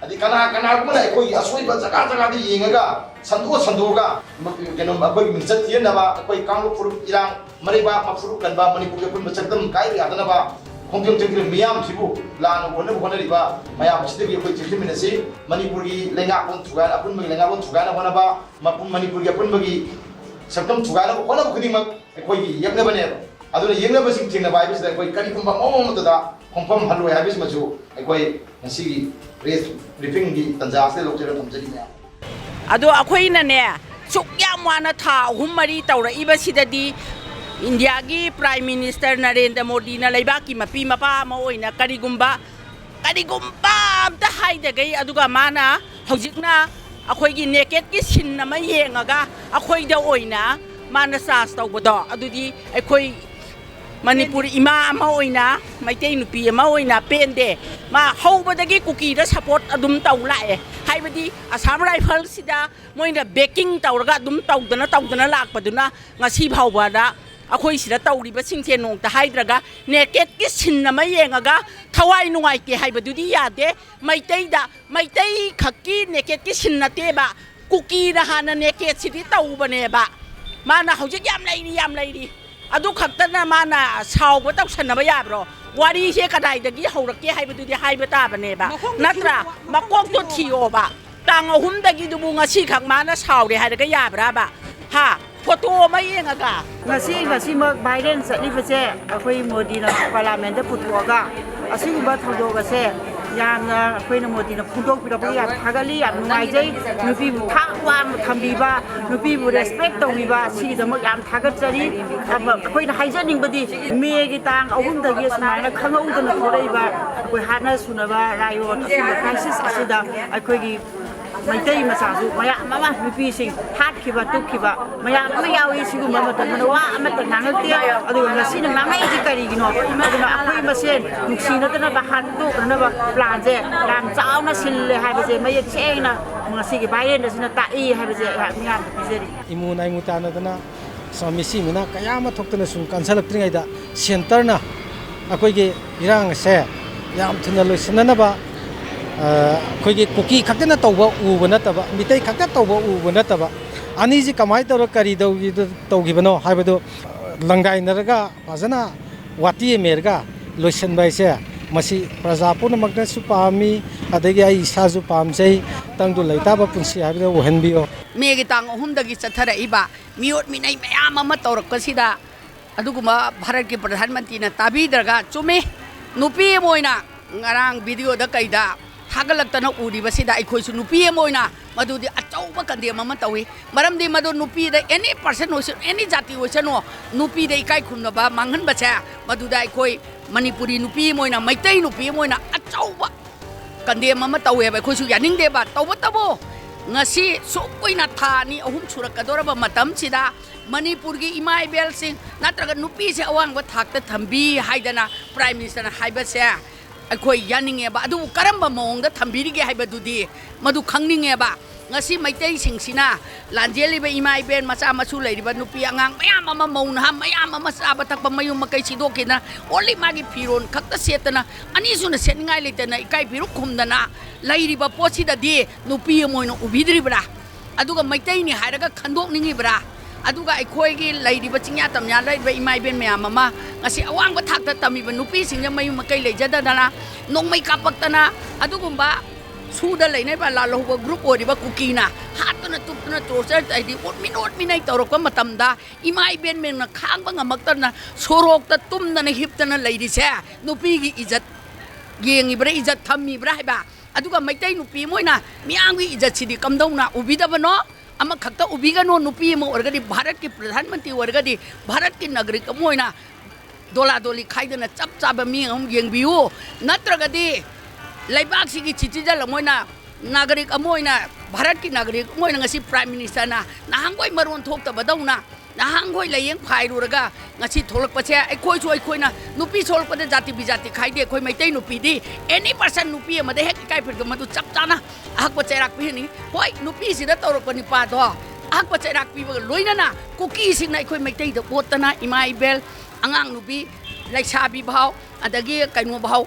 ꯑꯗꯩ ꯀꯅꯥ ꯀꯅꯥꯒꯨꯝꯕꯅ ꯑꯩꯈꯣꯏꯒꯤ ꯑꯁꯣꯏꯕ ꯖꯒꯥ ꯖꯒꯥꯗ ꯌꯦꯡꯉꯒ ꯁꯟꯗꯣꯛꯑ ꯁꯟꯗꯣꯛꯑꯒ ꯀꯩꯅꯣ ꯑꯩꯈꯣꯏꯒꯤ ꯃꯤꯡꯆꯠ ꯊꯤꯍꯟꯅꯕ ꯑꯩꯈꯣꯏ ꯀꯥꯡꯂꯨꯞ ꯐꯨꯔꯨꯞ ꯏꯔꯥꯡ ꯃꯔꯩꯕꯥꯛ ꯃꯐꯨꯔꯨꯞ ꯀꯟꯕ ꯃꯅꯤꯄꯨꯔꯒꯤ ꯑꯄꯨꯟꯕ ꯁꯛꯇꯝ ꯀꯥꯏꯕ ꯌꯥꯗꯅꯕ ꯈꯣꯡꯖꯪ ꯆꯪꯁꯤꯜꯂꯤꯕ ꯃꯤꯌꯥꯝꯁꯤꯕꯨ ꯂꯥꯟꯅ ꯎꯍꯟꯅꯕ ꯍꯣꯠꯅꯔꯤꯕ ꯃꯌꯥꯝ ꯑꯁꯤꯗꯒꯤ ꯑꯩꯈꯣꯏ ꯆꯦꯛꯁꯤꯟꯃꯤꯟꯅꯁꯤ꯫ ꯃꯅꯤꯄꯨꯔꯒꯤ ꯂꯩꯉꯥꯛꯂꯣꯟ ꯊꯨꯒꯥꯏ-, ꯑꯄꯨꯟꯕꯒꯤ ꯂꯩꯉꯥꯛꯂꯣꯟ ꯊꯨꯒꯥꯏꯅꯕ ꯍꯣꯠꯅꯕ, ꯃꯄꯨꯟ-, ꯃꯅꯤꯄꯨꯔꯒꯤ ꯑꯄꯨꯟꯕꯒꯤ ꯁꯛꯇꯝ ꯊꯨꯒꯥꯏꯅꯕ ꯍꯣꯠꯅꯕ ꯈꯨꯗꯤꯡꯃꯛ ꯑꯩꯈꯣꯏꯒꯤ ꯌꯦꯛꯅꯕꯅꯦꯕ꯫ ꯑꯗꯨꯅ ꯌꯦꯛꯅꯕꯁꯤꯡ ꯊꯦꯡꯅꯕ ꯍꯥꯏꯕꯁꯤꯗ ꯑꯩꯈꯣꯏ ꯀꯔꯤꯒꯨꯝꯕ ꯃꯑꯣꯡ ꯑꯃꯠꯇꯗ ꯈꯣꯡꯐꯝ ꯍꯜꯂꯣꯏ ꯍꯥꯏꯕꯁꯤꯃꯁꯨ ꯑꯩꯈꯣꯏ ꯉꯁꯤꯒꯤ ꯄ꯭ꯔꯦꯁ ꯕ꯭ꯔꯤꯐꯤꯡꯒꯤ ꯇꯥꯟꯖꯥ ꯑꯁꯤꯗ ꯂꯧꯖꯔꯒ ꯊꯝꯖꯔꯤ ꯃꯌꯥꯝ꯫ ꯑꯗꯣ ꯑꯩꯈꯣꯏꯅꯅꯦ, ꯁꯨꯛ ꯌꯥꯝ ꯋꯥꯅ ꯊꯥ ꯑꯍꯨꯝ ꯃꯔꯤ ꯇꯧꯔꯛꯏꯕꯁꯤꯗꯗꯤ ꯏꯟꯗꯤꯌꯥꯒꯤ ꯄ꯭ꯔꯥꯏꯝ ꯃꯤꯅꯤꯁꯇꯔ ꯅꯔꯦꯟꯗ꯭ꯔ ꯃꯣꯗꯤꯅ ꯂꯩꯕꯥꯛꯀꯤ ꯃꯄꯤ ꯃꯄꯥ ꯑꯃ ꯑꯣꯏꯅ ꯀꯔꯤꯒꯨꯝꯕ, ꯀꯔꯤꯒꯨꯝꯕ ꯑꯝꯇ ꯍꯥꯏꯗꯈꯩ, ꯑꯗꯨꯒ ꯃꯥꯅ ꯍꯧꯖꯤꯛꯅ ꯑꯩꯈꯣꯏꯒꯤ ꯅꯦꯀꯦꯠꯀꯤ ꯁꯤꯟ ꯑꯃ ꯌꯦꯡꯉꯒ ꯑꯩꯈꯣꯏꯗ ꯑꯣꯏꯅ ꯃꯥꯅ ꯆꯥꯔꯖ ꯇꯧꯕꯗꯣ, ꯑꯗꯨꯗꯤ ꯑꯩꯈꯣꯏ ꯃꯅꯤꯄꯨꯔ ꯏꯃꯥ ꯑꯃ ꯑꯣꯏꯅ, ꯃꯩꯇꯩ ꯅꯨꯄꯤ ꯑꯃ ꯑꯣꯏꯅ ꯄꯦꯟꯗꯦ꯫ ꯃꯥ ꯍꯧꯕꯗꯒꯤ ꯀꯨꯀꯤꯗ ꯁꯄꯣꯔꯠ ꯑꯗꯨꯝ ꯇꯧ ꯂꯥꯛꯑꯦ꯫ ꯍꯥꯏꯕꯗꯤ ꯑꯁꯥꯝ ꯔꯥꯏꯐꯜꯁꯤꯗ ꯃꯣꯏꯅ ꯕꯦꯀꯤꯡ ꯇꯧꯔꯒ ꯑꯗꯨꯝ ꯇꯧꯗꯅ, ꯇꯧꯗꯅ ꯂꯥꯛꯄꯗꯨꯅ ꯉꯁꯤ ꯐꯥꯎꯕꯗ ꯑꯩꯈꯣꯏ ꯁꯤꯗ ꯇꯧꯔꯤꯕꯁꯤꯡꯁꯦ ꯅꯣꯡꯇ ꯍꯥꯏꯗ꯭ꯔꯒ, ꯅꯦꯀꯦꯠꯀꯤ ꯁꯤꯟ ꯑꯃ ꯌꯦꯡꯉꯒ ꯊꯋꯥꯏ ꯅꯨꯡꯉꯥꯏꯇꯦ ꯍꯥꯏꯕꯗꯨꯗꯤ ꯌꯥꯗꯦ꯫ ꯃꯩꯇꯩꯗ, ꯃꯩꯇꯩ ꯈꯛꯀꯤ ꯅꯦꯀꯦꯠꯀꯤ ꯁꯤꯟ ꯅꯠꯇꯦꯕ, ꯀꯨꯀꯤꯅ ꯍꯥꯟꯅ ꯅꯦꯀꯦꯠꯁꯤꯗꯤ ꯇꯧꯕꯅꯦꯕ꯫ ꯃꯥꯅ ꯍꯧꯖꯤꯛ ꯌꯥꯝ ꯂꯩꯔꯤ, ꯌꯥꯝ ꯂꯩꯔꯤ꯫ ꯑꯗꯨ ꯈꯛꯇꯅ ꯃꯥꯅ ꯁꯥꯎꯕ ꯇꯧꯁꯟꯅꯕ ꯌꯥꯕ꯭ꯔꯣ? ꯋꯥꯔꯤꯁꯦ ꯀꯗꯥꯏꯗꯒꯤ ꯍꯧꯔꯛꯀꯦ ꯍꯥꯏꯕꯗꯨꯗꯤ ꯍꯥꯏꯕ ꯇꯥꯕꯅꯦꯕ, ꯅꯠꯇ꯭ꯔꯥ? ꯃꯀꯣꯛꯇꯣ ꯊꯤꯌꯣꯕ꯫ ꯇꯥꯡ ꯑꯍꯨꯝꯗꯒꯤꯗꯨꯕꯨ ꯉꯁꯤꯈꯛ ꯃꯥꯅ ꯁꯥꯎꯔꯦ ꯍꯥꯏꯔꯒ ꯌꯥꯕ꯭ꯔꯥꯕ? ꯍꯥ? ꯐꯣꯇꯣ ꯑꯃ ꯌꯦꯡꯉꯒ? ꯉꯁꯤ, ꯉꯁꯤꯃꯛ ꯚꯥꯏꯔꯦꯜ ꯆꯠꯂꯤꯕꯁꯦ ꯑꯩꯈꯣꯏ ꯃꯣꯗꯤꯅ ꯄꯥꯔꯂꯥꯃꯦꯟꯗ ꯄꯨꯊꯣꯛꯑꯒ ꯑꯁꯤꯒꯨꯝꯕ ꯊꯧꯗꯣꯛ ꯑꯁꯦ ꯌꯥꯝꯅ ꯑꯩꯈꯣꯏꯅ ꯃꯣꯗꯤꯅ ꯐꯣꯡꯗꯣꯛꯄꯤꯔꯛꯄꯒꯤ ꯌꯥꯝ ꯊꯥꯒꯠꯂꯤ, ꯌꯥꯝ ꯅꯨꯡꯉꯥꯏꯖꯩ꯫ ꯅꯨꯄꯤꯕꯨ ꯊꯥꯛ ꯋꯥꯡꯅ ꯊꯝꯕꯤꯕ, ꯅꯨꯄꯤꯕꯨ ꯔꯦꯁꯄꯦꯛ ꯇꯧꯕꯤꯕ, ꯁꯤꯒꯤꯗꯃꯛ ꯌꯥꯝ ꯊꯥꯒꯠꯆꯔꯤ꯫ ꯑꯩꯈꯣꯏꯅ ꯍꯥꯏꯖꯅꯤꯡꯕꯗꯤ ꯃꯦꯒꯤ ꯇꯥꯡ ꯑꯍꯨꯝꯗꯒꯤ ꯑꯁꯨꯃꯥꯏꯅ ꯈꯪꯍꯧꯗꯅ ꯊꯣꯛꯂꯛꯏꯕ ꯑꯩꯈꯣꯏ ꯍꯥꯠꯅ ꯁꯨꯅꯕ ꯔꯥꯏꯌꯣꯠ ꯑꯁꯤꯒꯨꯝꯕ ꯀ꯭ꯔꯥꯏꯁꯤꯁ ꯑꯁꯤꯗ ꯑꯩꯈꯣꯏꯒꯤ ꯃꯩꯇꯩ ꯃꯆꯥꯁꯨ ꯃꯌꯥꯝ ꯑꯃ, ꯅꯨꯄꯤꯁꯤꯡ ꯍꯥꯠꯈꯤꯕ, ꯇꯨꯞꯈꯤꯕ ꯃꯌꯥꯝ ꯑꯃ ꯌꯥꯎꯏ꯫ ꯁꯤꯒꯨꯝꯕ ꯃꯇꯝꯗꯅ ꯋꯥ ꯑꯃꯠꯇ ꯉꯥꯡꯉꯛꯇꯦ꯫ ꯑꯗꯨꯒ ꯉꯁꯤꯅ ꯉꯥꯡꯉꯛꯏꯁꯤ ꯀꯔꯤꯒꯤꯅꯣ? ꯑꯗꯨꯅ ꯑꯩꯈꯣꯏ ꯃꯁꯦꯟ ꯅꯨꯡꯁꯤꯅꯗꯅꯕ, ꯍꯥꯠꯇꯣꯛꯅꯅꯕ ꯄ꯭ꯂꯥꯟꯁꯦ ꯌꯥꯝ ꯆꯥꯎꯅ ꯁꯤꯜꯂꯦ ꯍꯥꯏꯕꯁꯦ ꯃꯌꯦꯛ ꯁꯦꯡꯅ ꯉꯁꯤꯒꯤ ꯚꯥꯏꯔꯦꯟ ꯑꯁꯤꯅ ꯇꯥꯛꯏ ꯍꯥꯏꯕꯁꯦ ꯑꯩꯍꯥꯛ ꯃꯤꯌꯥꯝꯗ ꯄꯤꯖꯔꯤ꯫ ꯏꯃꯨ ꯅꯥꯏꯃꯨ ꯇꯥꯟꯅꯗꯅ ꯃꯤꯁꯤ ꯃꯤꯅ ꯀꯌꯥ ꯑꯃ ꯊꯣꯛꯇꯅ ꯁꯨꯝ ꯀꯟꯁꯤꯜꯂꯛꯇ꯭ꯔꯤꯉꯩꯗ, ꯁꯦꯟꯇꯔꯅ ꯑꯩꯈꯣꯏꯒꯤ ꯏꯔꯥꯡ ꯑꯁꯦ ꯌꯥꯝ ꯊꯨꯅ ꯂꯣꯏꯁꯤꯟꯅꯅꯕ, ꯑ, ꯑꯩꯈꯣꯏꯒꯤ ꯀꯨꯀꯤ ꯈꯛꯇꯅ ꯇꯧꯕ ꯎꯕ ꯅꯠꯇꯕ, ꯃꯤꯇꯩ ꯈꯛꯇ ꯇꯧꯕ ꯎꯕ ꯅꯠꯇꯕ, ꯑꯅꯤꯁꯤ ꯀꯃꯥꯏꯅ ꯇꯧꯔꯒ ꯀꯔꯤ ꯇꯧꯈꯤꯗ-, ꯇꯧꯈꯤꯕꯅꯣ ꯍꯥꯏꯕꯗꯨ ꯂꯪꯗꯥꯏꯅꯔꯒ ꯐꯖꯅ ꯋꯥꯇꯤ ꯑꯃ ꯃꯦꯔꯒ ꯂꯣꯏꯁꯤꯟꯕ ꯍꯥꯏꯁꯦ, ꯃꯁꯤ ꯄ꯭ꯔꯖꯥ ꯄꯨꯝꯅꯃꯛꯅꯁꯨ ꯄꯥꯝꯃꯤ, ꯑꯗꯒꯤ ꯑꯩ ꯏꯁꯥꯁꯨ ꯄꯥꯝꯖꯩ꯫ ꯇꯪꯗꯨ ꯂꯩꯇꯥꯕ ꯄꯨꯟꯁꯤ ꯍꯥꯏꯕꯗꯨ ꯑꯣꯏꯍꯟꯕꯤꯌꯨ꯫ ꯃꯦꯒꯤ ꯇꯥꯡ ꯑꯍꯨꯝꯗꯒꯤ ꯆꯠꯊꯔꯛꯏꯕ ꯃꯤꯑꯣꯠ ꯃꯤꯅꯩ ꯃꯌꯥꯝ ꯑꯃ ꯇꯧꯔꯛꯄꯁꯤꯗ, ꯑꯗꯨꯒꯨꯝꯕ ꯚꯥꯔꯠꯀꯤ ꯄ꯭ꯔꯙꯥꯟ ꯃꯟꯇ꯭ꯔꯤꯅ ꯇꯥꯕꯤꯗ꯭ꯔꯒ, ꯆꯨꯝꯃꯤ, ꯅꯨꯄꯤ ꯑꯃ ꯑꯣꯏꯅ ꯉꯔꯥꯡ ꯚꯤꯗꯤꯑꯣꯗ ꯀꯩꯗ ꯊꯥꯒꯠꯂꯛꯇꯅ ꯎꯔꯤꯕꯁꯤꯗ ꯑꯩꯈꯣꯏꯁꯨ ꯅꯨꯄꯤ ꯑꯃ ꯑꯣꯏꯅ ꯃꯗꯨꯗꯤ ꯑꯆꯧꯕ condemn ꯑꯃ ꯇꯧꯏ꯫ ꯃꯔꯝꯗꯤ ꯃꯗꯨ ꯅꯨꯄꯤꯗ, any person ꯑꯣꯏꯁꯅꯨ, any ꯖꯥꯇꯤ ꯑꯣꯏꯁꯅꯨ, ꯅꯨꯄꯤꯗ ꯏꯀꯥꯏ ꯈꯨꯝꯅꯕ ꯃꯥꯡꯍꯟꯕꯁꯦ, ꯃꯗꯨꯗ ꯑꯩꯈꯣꯏ ꯃꯅꯤꯄꯨꯔꯤ ꯅꯨꯄꯤ ꯑꯃ ꯑꯣꯏꯅ, ꯃꯩꯇꯩ ꯅꯨꯄꯤ ꯑꯃ ꯑꯣꯏꯅ ꯑꯆꯧꯕ condemn ꯑꯃ ꯇꯧꯋꯦꯕ꯫ ꯑꯩꯈꯣꯏꯁꯨ ꯌꯥꯅꯤꯡꯗꯦꯕ꯫ ꯇꯧꯕꯇꯕꯨ ꯉꯁꯤ ꯁꯨꯛ ꯀꯨꯏꯅ ꯊꯥ ꯑꯅꯤ ꯑꯍꯨꯝ ꯁꯨꯔꯛꯀꯗꯧꯔꯕ ꯃꯇꯝꯁꯤꯗ ꯃꯅꯤꯄꯨꯔꯒꯤ ꯏꯃꯥ ꯏꯕꯦꯜꯁꯤꯡ ꯅꯠꯇ꯭ꯔꯒ ꯅꯨꯄꯤꯁꯦ ꯑꯋꯥꯡꯕ ꯊꯥꯛꯇ ꯊꯝꯕꯤ ꯍꯥꯏꯗꯅ Prime Ministerꯅ ꯍꯥꯏꯕꯁꯦ ꯑꯩꯈꯣꯏ ꯌꯥꯅꯤꯡꯉꯦꯕ꯫ ꯑꯗꯨꯕꯨ ꯀꯔꯝꯕ ꯃꯑꯣꯡꯗ ꯊꯝꯕꯤꯔꯤꯒꯦ ꯍꯥꯏꯕꯗꯨꯗꯤ ꯃꯗꯨ ꯈꯪꯅꯤꯡꯉꯦꯕ꯫ ꯉꯁꯤ ꯃꯩꯇꯩꯁꯤꯡꯁꯤꯅ ꯂꯥꯟꯖꯦꯜꯂꯤꯕ ꯏꯃꯥ ꯏꯕꯦꯟ, ꯃꯆꯥ ꯃꯁꯨ ꯂꯩꯔꯤꯕ ꯅꯨꯄꯤ ꯑꯉꯥꯡ ꯃꯌꯥꯝ ꯑꯃ, ꯃꯧ ꯅꯍꯥ ꯃꯌꯥꯝ ꯑꯃ ꯆꯥꯕ ꯊꯛꯄ ꯃꯌꯨꯝ ꯃꯀꯩ ꯁꯤꯗꯣꯛꯈꯤꯗꯅ, only ꯃꯥꯒꯤ ꯐꯤꯔꯣꯜ ꯈꯛꯇ ꯁꯦꯠꯇꯅ, ꯑꯅꯤꯁꯨꯅ ꯁꯦꯠꯅꯤꯡꯉꯥꯏ ꯂꯩꯇꯅ ꯏꯀꯥꯏ ꯐꯤꯔꯨꯛ ꯈꯨꯝꯗꯅ ꯂꯩꯔꯤꯕ ꯄꯣꯠꯁꯤꯗꯗꯤ ꯅꯨꯄꯤ ꯑꯃ ꯑꯣꯏꯅ ꯎꯕꯤꯗ꯭ꯔꯤꯕ꯭ꯔꯥ? ꯑꯗꯨꯒ ꯃꯩꯇꯩꯅꯤ ꯍꯥꯏꯔꯒ ꯈꯟꯗꯣꯛꯅꯤꯡꯉꯤꯕ꯭ꯔꯥ? ꯑꯗꯨꯒ ꯑꯩꯈꯣꯏꯒꯤ ꯂꯩꯔꯤꯕ ꯆꯤꯡꯌꯥ ꯇꯝꯌꯥ ꯂꯩꯔꯤꯕ ꯏꯃꯥ ꯏꯕꯦꯟ ꯃꯌꯥꯝ ꯑꯃ, ꯉꯁꯤ ꯑꯋꯥꯡꯕ ꯊꯥꯛꯇ ꯇꯝꯃꯤꯕ ꯅꯨꯄꯤꯁꯤꯡꯁꯦ ꯃꯌꯨꯝ ꯃꯀꯩ ꯂꯩꯖꯗꯗꯅ, ꯅꯣꯡꯃꯩ ꯀꯥꯞꯄꯛꯇꯅ, ꯑꯗꯨꯒꯨꯝꯕ ꯁꯨꯗ ꯂꯩꯅꯔꯤꯕ ꯂꯥꯜꯍꯧꯕ group ꯑꯣꯏꯔꯤꯕ ꯀꯨꯀꯤꯅ ꯍꯥꯠꯇꯅ ꯇꯨꯞꯇꯅ torture, ꯍꯥꯏꯗꯤ ꯑꯣꯠꯃꯤꯟ ꯑꯣꯠꯃꯤꯟꯅꯩ ꯇꯧꯔꯛꯄ ꯃꯇꯝꯗ, ꯏꯃꯥ ꯏꯕꯦꯟ ꯃꯌꯥꯝꯅ ꯈꯥꯡꯕ ꯉꯝꯃꯛꯇꯗꯅ ꯁꯣꯔꯣꯛꯇ ꯇꯨꯝꯗꯅ ꯍꯤꯞꯇꯅ ꯂꯩꯔꯤꯁꯦ ꯅꯨꯄꯤꯒꯤ ꯏꯖꯠ ꯌꯦꯡꯉꯤꯕ꯭ꯔꯥ, ꯏꯖꯠ ꯊꯝꯃꯤꯕ꯭ꯔꯥ ꯍꯥꯏꯕ? ꯑꯗꯨꯒ ꯃꯩꯇꯩ ꯅꯨꯄꯤ ꯑꯃ ꯑꯣꯏꯅ ꯃꯤꯌꯥꯝꯒꯤ ꯏꯖꯠꯁꯤꯗꯤ ꯀꯝꯗꯧꯅ ꯎꯕꯤꯗꯕꯅꯣ? ꯑꯃꯈꯛꯇ ꯎꯕꯤꯒꯅꯨ꯫ ꯅꯨꯄꯤ ꯑꯃ ꯑꯣꯏꯔꯒꯗꯤ, ꯚꯥꯔꯠꯀꯤ ꯄ꯭ꯔꯙꯥꯟ ꯃꯟꯇ꯭ꯔꯤ ꯑꯣꯏꯔꯒꯗꯤ, ꯚꯥꯔꯠꯀꯤ ꯅꯥꯒꯔꯤꯛ ꯑꯃ ꯑꯣꯏꯅ ꯗꯣꯂꯥ ꯗꯣꯂꯤ ꯈꯥꯏꯗꯅ ꯆꯞ ꯆꯥꯕ ꯃꯤ ꯑꯃ ꯌꯦꯡꯕꯤꯌꯨ꯫ ꯅꯠꯇ꯭ꯔꯒꯗꯤ ꯂꯩꯕꯥꯛꯁꯤꯒꯤ citizen ꯑꯃ ꯑꯣꯏꯅ, ꯅꯥꯒꯔꯤꯛ ꯑꯃ ꯑꯣꯏꯅ, ꯚꯥꯔꯠꯀꯤ ꯅꯥꯒꯔꯤꯛ ꯑꯃ ꯑꯣꯏꯅ ꯉꯁꯤ Prime Ministerꯅ ꯅꯍꯥꯟꯈꯣꯏ ꯃꯔꯣꯟ ꯊꯣꯛꯇꯕꯗꯧꯅ, ꯅꯍꯥꯟꯈꯣꯏ ꯂꯥꯏꯌꯦꯡ ꯐꯥꯏꯔꯨꯔꯒ ꯉꯁꯤ ꯊꯣꯛꯂꯛꯄꯁꯦ, ꯑꯩꯈꯣꯏꯁꯨ ꯑꯩꯈꯣꯏꯅ ꯅꯨꯄꯤ ꯁꯣꯛꯂꯛꯄꯗ ꯖꯥꯇꯤ ꯕꯤꯖꯥꯇꯤ ꯈꯥꯏꯗꯦ꯫ ꯑꯩꯈꯣꯏ ꯃꯩꯇꯩ ꯅꯨꯄꯤꯗꯤ any person, ꯅꯨꯄꯤ ꯑꯃꯗ ꯍꯦꯛ ꯏꯀꯥꯏ ꯐꯤꯔꯛꯇ ꯃꯗꯨ ꯆꯞ ꯆꯥꯅ ꯑꯍꯛꯄ ꯆꯩꯔꯥꯛ ꯄꯤꯍꯟꯅꯤꯡꯉꯤ꯫ ꯍꯣꯏ, ꯅꯨꯄꯤꯁꯤꯗ ꯇꯧꯔꯛꯄ ꯅꯤꯄꯥꯗꯣ ꯑꯍꯛꯄ ꯆꯩꯔꯥꯛ ꯄꯤꯕꯒ ꯂꯣꯏꯅꯅ ꯀꯨꯀꯤꯁꯤꯡꯅ ꯑꯩꯈꯣꯏ ꯃꯩꯇꯩꯗ ꯑꯣꯠꯇꯅ ꯏꯃꯥ ꯏꯕꯦꯜ, ꯑꯉꯥꯡ ꯅꯨꯄꯤ, ꯂꯩꯁꯥꯕꯤ ꯐꯥꯎ, ꯑꯗꯒꯤ ꯀꯩꯅꯣ ꯐꯥꯎ,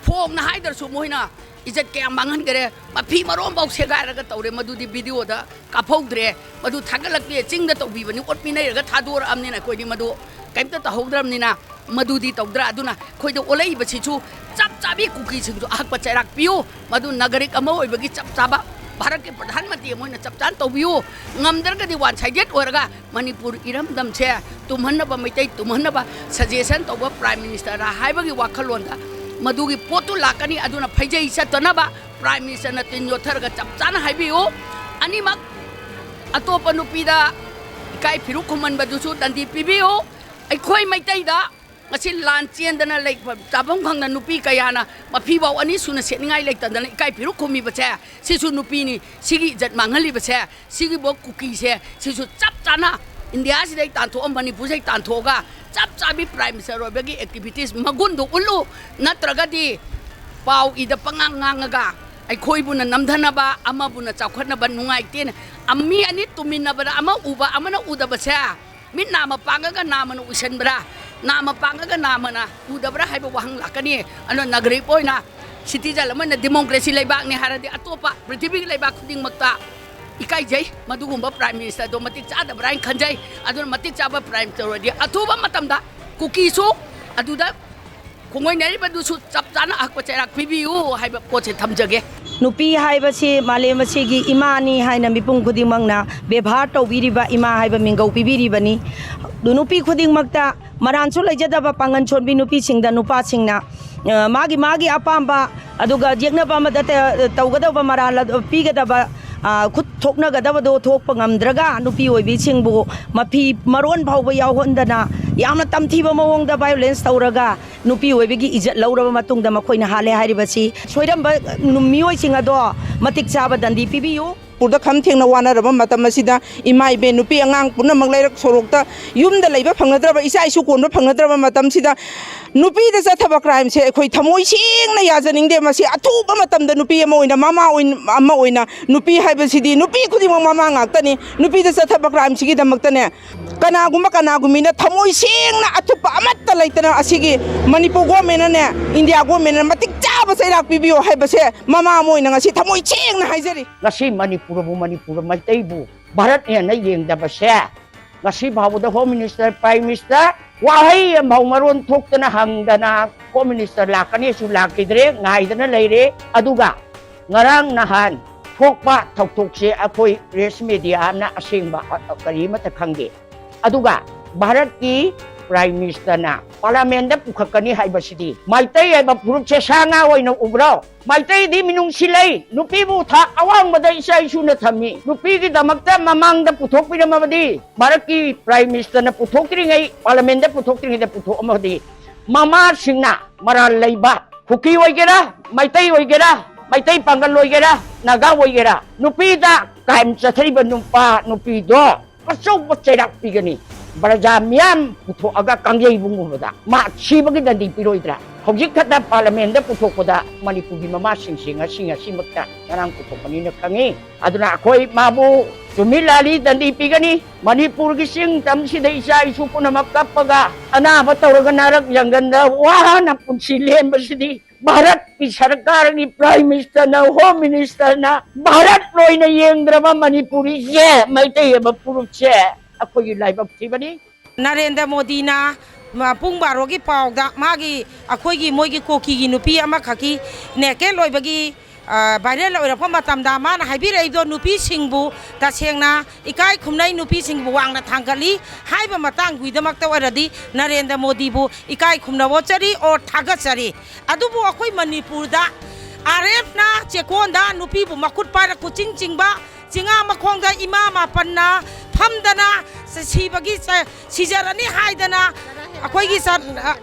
ꯐꯣꯡꯅ ꯍꯥꯏꯗ꯭ꯔꯁꯨ ꯃꯣꯏꯅ ꯏꯖꯠ ꯀꯌꯥ ꯃꯥꯡꯍꯟꯈꯔꯦ꯫ ꯃꯐꯤ ꯃꯔꯣꯟꯐꯥꯎ ꯁꯦꯒꯥꯏꯔꯒ ꯇꯧꯔꯦ꯫ ꯃꯗꯨꯗꯤ videoꯗ ꯀꯥꯞꯍꯧꯗ꯭ꯔꯦ꯫ ꯃꯗꯨ ꯊꯥꯒꯠꯂꯛꯇꯦ꯫ ꯆꯤꯡꯗ ꯇꯧꯕꯤꯕꯅꯤ, ꯑꯣꯠꯄꯤꯅꯩꯔꯒ ꯊꯥꯗꯣꯔꯛꯑꯕꯅꯤꯅ ꯑꯩꯈꯣꯏꯗꯤ ꯃꯗꯨ ꯀꯩꯝꯇ ꯇꯧꯍꯧꯗ꯭ꯔꯕꯅꯤꯅ ꯃꯗꯨꯗꯤ ꯇꯧꯗ꯭ꯔꯥ? ꯑꯗꯨꯅ ꯑꯩꯈꯣꯏꯗ ꯑꯣꯜꯂꯛꯏꯕꯁꯤꯁꯨ ꯆꯞ ꯆꯥꯕꯤ ꯀꯨꯀꯤꯁꯤꯡꯁꯨ ꯑꯍꯛꯄ ꯆꯩꯔꯥꯛ ꯄꯤꯌꯨ꯫ ꯃꯗꯨ ꯅꯥꯒꯔꯤꯛ ꯑꯃ ꯑꯣꯏꯕꯒꯤ ꯆꯞ ꯆꯥꯕ, ꯚꯥꯔꯠꯀꯤ ꯄ꯭ꯔꯙꯥꯟ ꯃꯟꯇ꯭ꯔꯤ ꯑꯃ ꯑꯣꯏꯅ ꯆꯞ ꯆꯥꯅ ꯇꯧꯕꯤꯌꯨ꯫ ꯉꯝꯗ꯭ꯔꯒꯗꯤ one sided ꯑꯣꯏꯔꯒ ꯃꯅꯤꯄꯨꯔ ꯏꯔꯝꯗꯝꯁꯦ ꯇꯨꯝꯍꯟꯅꯕ, ꯃꯩꯇꯩ ꯇꯨꯝꯍꯟꯅꯕ suggestion ꯇꯧꯕ Prime Ministerꯔ ꯍꯥꯏꯕꯒꯤ ꯋꯥꯈꯜꯂꯣꯟꯗ ꯃꯗꯨꯒꯤ ꯄꯣꯠꯇꯨ ꯂꯥꯛꯀꯅꯤ꯫ ꯑꯗꯨꯅ ꯐꯩꯖꯩ ꯆꯠꯇꯅꯕ Prime Ministerꯅ ꯇꯤꯟ ꯌꯣꯠꯊꯔꯒ ꯆꯞ ꯆꯥꯅ ꯍꯥꯏꯕꯤꯌꯨ꯫ ꯑꯅꯤꯃꯛ ꯑꯇꯣꯞꯄ ꯅꯨꯄꯤꯗ ꯏꯀꯥꯏ ꯐꯤꯔꯨꯛ ꯈꯨꯝꯍꯟꯕꯗꯨꯁꯨ ꯗꯟꯗꯤ ꯄꯤꯕꯤꯌꯨ꯫ ꯑꯩꯈꯣꯏ ꯃꯩꯇꯩꯗ ꯉꯁꯤ ꯂꯥꯟ ꯆꯦꯟꯗꯅ ꯂꯩ, ꯆꯥꯐꯝ ꯈꯪꯗ ꯅꯨꯄꯤ ꯀꯌꯥꯅ ꯃꯐꯤꯕꯥꯎ ꯑꯅꯤ ꯁꯨꯅ ꯁꯦꯠꯅꯤꯡꯉꯥꯏ ꯂꯩꯇꯗꯅ ꯏꯀꯥꯏ ꯐꯤꯔꯨꯛ ꯈꯨꯝꯃꯤꯕꯁꯦ, ꯁꯤꯁꯨ ꯅꯨꯄꯤꯅꯤ꯫ ꯁꯤꯒꯤ ꯏꯖꯠ ꯃꯥꯡꯍꯜꯂꯤꯕꯁꯦ, ꯁꯤꯒꯤꯕꯨ ꯀꯨꯀꯤꯁꯦ, ꯁꯤꯁꯨ ꯆꯞ ꯆꯥꯅ ꯏꯟꯗꯤꯌꯥꯁꯤꯗꯩ ꯇꯥꯟꯊꯣꯛꯑ, ꯃꯅꯤꯄꯨꯔꯁꯤꯗꯩ ꯇꯥꯟꯊꯣꯛꯑꯒ ꯆꯞ ꯆꯥꯕꯤ Prime Minister ꯑꯣꯏꯕꯒꯤ activities ꯃꯒꯨꯟꯗꯣ ꯎꯠꯂꯨ꯫ ꯅꯠꯇ꯭ꯔꯒꯗꯤ ꯄꯥꯎ ꯏꯗ ꯄꯉꯥꯡ ꯉꯥꯡꯉꯒ ꯑꯩꯈꯣꯏꯕꯨꯅ ꯅꯝꯊꯅꯕ, ꯑꯃꯕꯨꯅ ꯆꯥꯎꯈꯠꯅꯕ ꯅꯨꯡꯉꯥꯏꯇꯦꯅ, ꯑ, ꯃꯤ ꯑꯅꯤ ꯇꯨꯝꯃꯤꯟꯅꯕꯗ ꯑꯃ ꯎꯕ ꯑꯃꯅ ꯎꯗꯕꯁꯦ, ꯃꯤꯠ ꯅꯥꯝꯃ ꯄꯥꯡꯉꯒ ꯅꯥꯝꯃꯅ ꯎꯏꯁꯟꯕ꯭ꯔꯥ, ꯅꯥꯝꯃ ꯄꯥꯡꯉꯒ ꯅꯥꯝꯃꯅ ꯎꯗꯕ꯭ꯔꯥ ꯍꯥꯏꯕ ꯋꯥꯍꯪ ꯂꯥꯛꯀꯅꯤ꯫ ꯑꯗꯨꯅ ꯅꯥꯒꯔꯤꯛ ꯑꯣꯏꯅ, citizen ꯑꯃꯅ democracy ꯂꯩꯕꯥꯛꯅꯤ ꯍꯥꯏꯔꯗꯤ ꯑꯇꯣꯞꯄ ꯄ꯭ꯔꯤꯊꯤꯕꯤꯒꯤ ꯂꯩꯕꯥꯛ ꯈꯨꯗꯤꯡꯃꯛꯇ ꯏꯀꯥꯏꯖꯩ꯫ ꯃꯗꯨꯒꯨꯝꯕ Prime Ministerꯗꯣ ꯃꯇꯤꯛ ꯆꯥꯗꯕ꯭ꯔꯥ ꯍꯥꯏꯅ ꯈꯟꯖꯩ꯫ ꯑꯗꯨꯅ ꯃꯇꯤꯛ ꯆꯥꯕ Prime Minister ꯑꯣꯏꯔꯗꯤ ꯑꯊꯨꯕ ꯃꯇꯝꯗ ꯀꯨꯀꯤꯁꯨ ꯑꯗꯨꯗ ꯈꯣꯡꯉꯣꯏꯅꯔꯤꯕꯗꯨꯁꯨ ꯆꯞ ꯆꯥꯅ ꯑꯍꯛꯄ ꯆꯩꯔꯥꯛ ꯄꯤꯕꯤꯌꯨ ꯍꯥꯏꯕ ꯄꯣꯠꯁꯦ ꯊꯝꯖꯒꯦ꯫ ꯅꯨꯄꯤ ꯍꯥꯏꯕꯁꯤ ꯃꯥꯂꯦꯝ ꯑꯁꯤꯒꯤ ꯏꯃꯥꯅꯤ ꯍꯥꯏꯅ ꯃꯤꯄꯨꯝ ꯈꯨꯗꯤꯡꯃꯛꯅ ꯕꯦꯕꯥꯔ ꯇꯧꯕꯤꯔꯤꯕ, ꯏꯃꯥ ꯍꯥꯏꯕ ꯃꯤꯡꯒꯧ ꯄꯤꯕꯤꯔꯤꯕꯅꯤ꯫ ꯑꯗꯨ ꯅꯨꯄꯤ ꯈꯨꯗꯤꯡꯃꯛꯇ ꯃꯔꯥꯟꯁꯨ ꯂꯩꯖꯗꯕ ꯄꯥꯡꯒꯟ ꯁꯣꯟꯕꯤ ꯅꯨꯄꯤꯁꯤꯡꯗ ꯅꯨꯄꯥꯁꯤꯡꯅ, ꯑ, ꯃꯥꯒꯤ, ꯃꯥꯒꯤ ꯑꯄꯥꯝꯕ, ꯑꯗꯨꯒ ꯌꯦꯛꯅꯕ ꯑꯃꯗ ꯇ-, ꯇꯧꯒꯗꯧꯕ ꯃꯔꯥꯜ ꯑꯗꯨ ꯄꯤꯒꯗꯕ, ꯑ, ꯈꯨꯠ ꯊꯣꯛꯅꯒꯗꯕꯗꯣ ꯊꯣꯛꯄ ꯉꯝꯗ꯭ꯔꯒ ꯅꯨꯄꯤ ꯑꯣꯏꯕꯤꯁꯤꯡꯕꯨ ꯃꯐꯤ ꯃꯔꯣꯟ ꯐꯥꯎꯕ ꯌꯥꯎꯍꯟꯗꯅ ꯌꯥꯝꯅ ꯇꯝꯊꯤꯕ ꯃꯑꯣꯡꯗ violence ꯇꯧꯔꯒ ꯅꯨꯄꯤ ꯑꯣꯏꯕꯒꯤ ꯏꯖꯠ ꯂꯧꯔꯕ ꯃꯇꯨꯡꯗ ꯃꯈꯣꯏꯅ ꯍꯥꯠꯂꯦ ꯍꯥꯏꯔꯤꯕꯁꯤ ꯁꯣꯏꯔꯝꯕ ꯃꯤꯑꯣꯏꯁꯤꯡ ꯑꯗꯣ ꯃꯇꯤꯛ ꯆꯥꯕ ꯗꯟꯗꯤ ꯄꯤꯕꯤꯌꯨ꯫ ꯃꯅꯤꯄꯨꯔꯗ ꯈꯝ ꯊꯦꯡꯅ ꯋꯥꯅꯔꯕ ꯃꯇꯝ ꯑꯁꯤꯗ ꯏꯃꯥ ꯏꯕꯦꯟ ꯅꯨꯄꯤ ꯑꯉꯥꯡ ꯄꯨꯝꯅꯃꯛ ꯂꯩꯔꯛ ꯁꯣꯔꯣꯛꯇ ꯌꯨꯝꯗ ꯂꯩꯕ ꯐꯪꯅꯗ꯭ꯔꯕ, ꯏꯆꯥ ꯏꯁꯨ ꯀꯣꯟꯕ ꯐꯪꯅꯗ꯭ꯔꯕ ꯃꯇꯝꯁꯤꯗ ꯅꯨꯄꯤꯗ ꯆꯠꯊꯕ crimeꯁꯦ ꯑꯩꯈꯣꯏ ꯊꯃꯣꯏ ꯁꯦꯡꯅ ꯌꯥꯖꯅꯤꯡꯗꯦ꯫ ꯃꯁꯤ ꯑꯊꯨꯕ ꯃꯇꯝꯗ ꯅꯨꯄꯤ ꯑꯃ ꯑꯣꯏꯅ, ꯃꯃꯥ ꯑꯣꯏꯅ, ꯑꯃ ꯑꯣꯏꯅ ꯅꯨꯄꯤ ꯍꯥꯏꯕꯁꯤꯗꯤ ꯅꯨꯄꯤ ꯈꯨꯗꯤꯡꯃꯛ ꯃꯃꯥ ꯉꯥꯛꯇꯅꯤ꯫ ꯅꯨꯄꯤꯗ ꯆꯠꯊꯕ crimeꯁꯤꯒꯤꯗꯃꯛꯇꯅꯦ ꯀꯅꯥꯒꯨꯝꯕ, ꯀꯅꯥꯒꯨꯝꯕꯤꯅ ꯊꯃꯣꯏ ꯁꯦꯡꯅ ꯑꯊꯨꯞꯄ ꯑꯃꯠꯇ ꯂꯩꯇꯅ ꯑꯁꯤꯒꯤ ꯃꯅꯤꯄꯨꯔ governmentꯅꯅꯦ, ꯏꯟꯗꯤꯌꯥ governmentꯅ ꯃꯇꯤꯛ ꯆꯥꯕ ꯆꯩꯔꯥꯛ ꯄꯤꯕꯤꯌꯣ ꯍꯥꯏꯕꯁꯦ ꯃꯃꯥ ꯑꯃ ꯑꯣꯏꯅ ꯉꯁꯤ ꯊꯃꯣꯏ ꯁꯦꯡꯅ ꯍꯥꯏꯖꯔꯤ꯫ ꯉꯁꯤ ꯃꯅꯤꯄꯨꯔꯕꯨ, ꯃꯅꯤꯄꯨꯔ ꯃꯩꯇꯩꯕꯨ ꯚꯥꯔꯠꯅꯦꯅ ꯌꯦꯡꯗꯕꯁꯦ, ꯉꯁꯤ ꯐꯥꯎꯕꯗ Home Minister, Prime Minister ꯋꯥꯍꯩ ꯑꯃꯐꯥꯎ ꯃꯔꯣꯟ ꯊꯣꯛꯇꯅ ꯍꯪꯗꯅ Home Minister ꯂꯥꯛꯀꯅꯤꯁꯨ ꯂꯥꯛꯈꯤꯗ꯭ꯔꯦ, ꯉꯥꯏꯗꯅ ꯂꯩꯔꯦ꯫ ꯑꯗꯨꯒ ꯉꯔꯥꯡ ꯅꯍꯥꯟ ꯊꯣꯛꯄ ꯊꯧꯗꯣꯛꯁꯦ ꯑꯩꯈꯣꯏ press mediaꯅ ꯑꯁꯦꯡꯕ, ꯑ, ꯑ, ꯀꯔꯤ ꯑꯃꯠꯇ ꯈꯪꯗꯦ꯫ ꯑꯗꯨꯒ ꯚꯥꯔꯠꯀꯤ Prime Ministerꯅ Parliamentꯇ ꯄꯨꯈꯠꯀꯅꯤ ꯍꯥꯏꯕꯁꯤꯗꯤ ꯃꯩꯇꯩ ꯍꯥꯏꯕ ꯐꯨꯔꯨꯞꯁꯦ ꯁꯥ ꯉꯥ ꯑꯣꯏꯅ ꯎꯕ꯭ꯔꯣ? ꯃꯩꯇꯩꯗꯤ ꯃꯤꯅꯨꯡꯁꯤ ꯂꯩ꯫ ꯅꯨꯄꯤꯕꯨ ꯊꯥꯛ ꯑꯋꯥꯡꯕꯗ ꯏꯆꯥ ꯏꯁꯨꯅ ꯊꯝꯃꯤ꯫ ꯅꯨꯄꯤꯒꯤꯗꯃꯛꯇ ꯃꯃꯥꯡꯗ ꯄꯨꯊꯣꯛꯄꯤꯔꯝꯃꯕꯗꯤ, ꯚꯥꯔꯠꯀꯤ Prime Ministerꯅ ꯄꯨꯊꯣꯛꯇ꯭ꯔꯤꯉꯩ, Parliamentꯇ ꯄꯨꯊꯣꯛꯇ꯭ꯔꯤꯉꯩꯗ ꯄꯨꯊꯣꯛꯑꯝꯃꯕꯗꯤ, ꯃꯃꯥꯁꯤꯡꯅ ꯃꯔꯥꯜ ꯂꯩꯕ, ꯀꯨꯀꯤ ꯑꯣꯏꯒꯦꯔꯥ, ꯃꯩꯇꯩ ꯑꯣꯏꯒꯦꯔꯥ, ꯃꯩꯇꯩ ꯄꯥꯡꯒꯜ ꯑꯣꯏꯒꯦꯔꯥ, ꯅꯥꯒꯥ ꯑꯣꯏꯒꯦꯔꯥ, ꯅꯨꯄꯤꯗ crime ꯆꯠꯊꯔꯤꯕ ꯅꯨꯄꯥ ꯅꯨꯄꯤꯗꯣ ꯑꯆꯧꯕ ꯆꯩꯔꯥꯛ ꯄꯤꯒꯅꯤ꯫ ꯄ꯭ꯔꯖꯥ ꯃꯤꯌꯥꯝ ꯄꯨꯊꯣꯛꯑꯒ ꯀꯥꯡꯖꯩꯕꯨꯡꯒꯨꯝꯕꯗ ꯃꯥ ꯁꯤꯕꯒꯤ ꯗꯟꯗꯤ ꯄꯤꯔꯣꯏꯗ꯭ꯔꯥ? ꯍꯧꯖꯤꯛ ꯈꯛꯇ Parliamentꯇ ꯄꯨꯊꯣꯛꯄꯗ ꯃꯅꯤꯄꯨꯔꯒꯤ ꯃꯃꯥꯁꯤꯡꯁꯦ ꯉꯁꯤ ꯉꯁꯤꯃꯛꯇ ꯉꯔꯥꯡ ꯄꯨꯊꯣꯛꯄꯅꯤꯅ ꯈꯪꯉꯤ꯫ ꯑꯗꯨꯅ ꯑꯩꯈꯣꯏ ꯃꯥꯕꯨ ꯆꯨꯝꯃꯤ ꯂꯥꯜꯂꯤ ꯗꯟꯗꯤ ꯄꯤꯒꯅꯤ꯫ ꯃꯅꯤꯄꯨꯔꯒꯤ ꯆꯤꯡ ꯇꯝꯁꯤꯗ ꯏꯆꯥ ꯏꯁꯨ ꯄꯨꯝꯅꯃꯛ ꯀꯞꯄꯒ ꯑꯅꯥꯕ ꯇꯧꯔꯒ ꯅꯥꯔꯛ ꯌꯥꯡꯒꯟꯗ ꯋꯥꯅ ꯄꯨꯟꯁꯤ ꯂꯦꯟꯕꯁꯤꯗꯤ ꯚꯥꯔꯠꯀꯤ ꯁꯔꯀꯥꯔꯒꯤ Prime Ministerꯅ, Home Ministerꯅ ꯚꯥꯔꯠ ꯂꯣꯏꯅ ꯌꯦꯡꯗ꯭ꯔꯕ ꯃꯅꯤꯄꯨꯔꯤꯁꯦ, ꯃꯩꯇꯩ ꯍꯥꯏꯕ ꯐꯨꯔꯨꯞꯁꯦ ꯑꯩꯈꯣꯏꯒꯤ ꯂꯥꯏꯕꯛ ꯊꯤꯕꯅꯤ꯫ ꯅꯔꯦꯟꯗ꯭ꯔ ꯃꯣꯗꯤꯅ ꯃ-, ꯄꯨꯡ ꯕꯥꯔꯣꯒꯤ ꯄꯥꯎꯗ ꯃꯥꯒꯤ, ꯑꯩꯈꯣꯏꯒꯤ, ꯃꯣꯏꯒꯤ ꯀꯣꯀꯤꯒꯤ ꯅꯨꯄꯤ ꯑꯃꯈꯛꯀꯤ naked ꯑꯣꯏꯕꯒꯤ, ꯑ, viral ꯑꯣꯏꯔꯛꯄ ꯃꯇꯝꯗ ꯃꯥꯅ ꯍꯥꯏꯕꯤꯔꯛꯏꯗꯣ ꯅꯨꯄꯤꯁꯤꯡꯕꯨ ꯇꯁꯦꯡꯅ ꯏꯀꯥꯏ ꯈꯨꯝꯅꯩ, ꯅꯨꯄꯤꯁꯤꯡꯕꯨ ꯋꯥꯡꯅ ꯊꯥꯡꯒꯠꯂꯤ ꯍꯥꯏꯕ ꯃꯇꯥꯡꯒꯤꯗꯃꯛꯇ ꯑꯣꯏꯔꯗꯤ ꯅꯔꯦꯟꯗ꯭ꯔ ꯃꯣꯗꯤꯕꯨ ꯏꯀꯥꯏ ꯈꯨꯝꯅꯕ ꯆꯔꯤ or ꯊꯥꯒꯠꯆꯔꯤ꯫ ꯑꯗꯨꯕꯨ ꯑꯩꯈꯣꯏ ꯃꯅꯤꯄꯨꯔꯗ RFꯅ ꯆꯦꯛꯀꯣꯟꯗ ꯅꯨꯄꯤꯕꯨ ꯃꯈꯨꯠ ꯄꯥꯏꯔ ꯀꯨꯆꯤꯡ ꯆꯤꯡꯕ, ꯆꯤꯉꯥ ꯃꯈꯣꯡꯗ ꯏꯃꯥ ꯃꯥꯄꯟꯅ ꯐꯝꯗꯅ ꯁꯤꯕꯒꯤ ꯆ-, ꯁꯤꯖꯔꯅꯤ ꯍꯥꯏꯗꯅ ꯑꯩꯈꯣꯏꯒꯤ ꯆ-, ꯑ,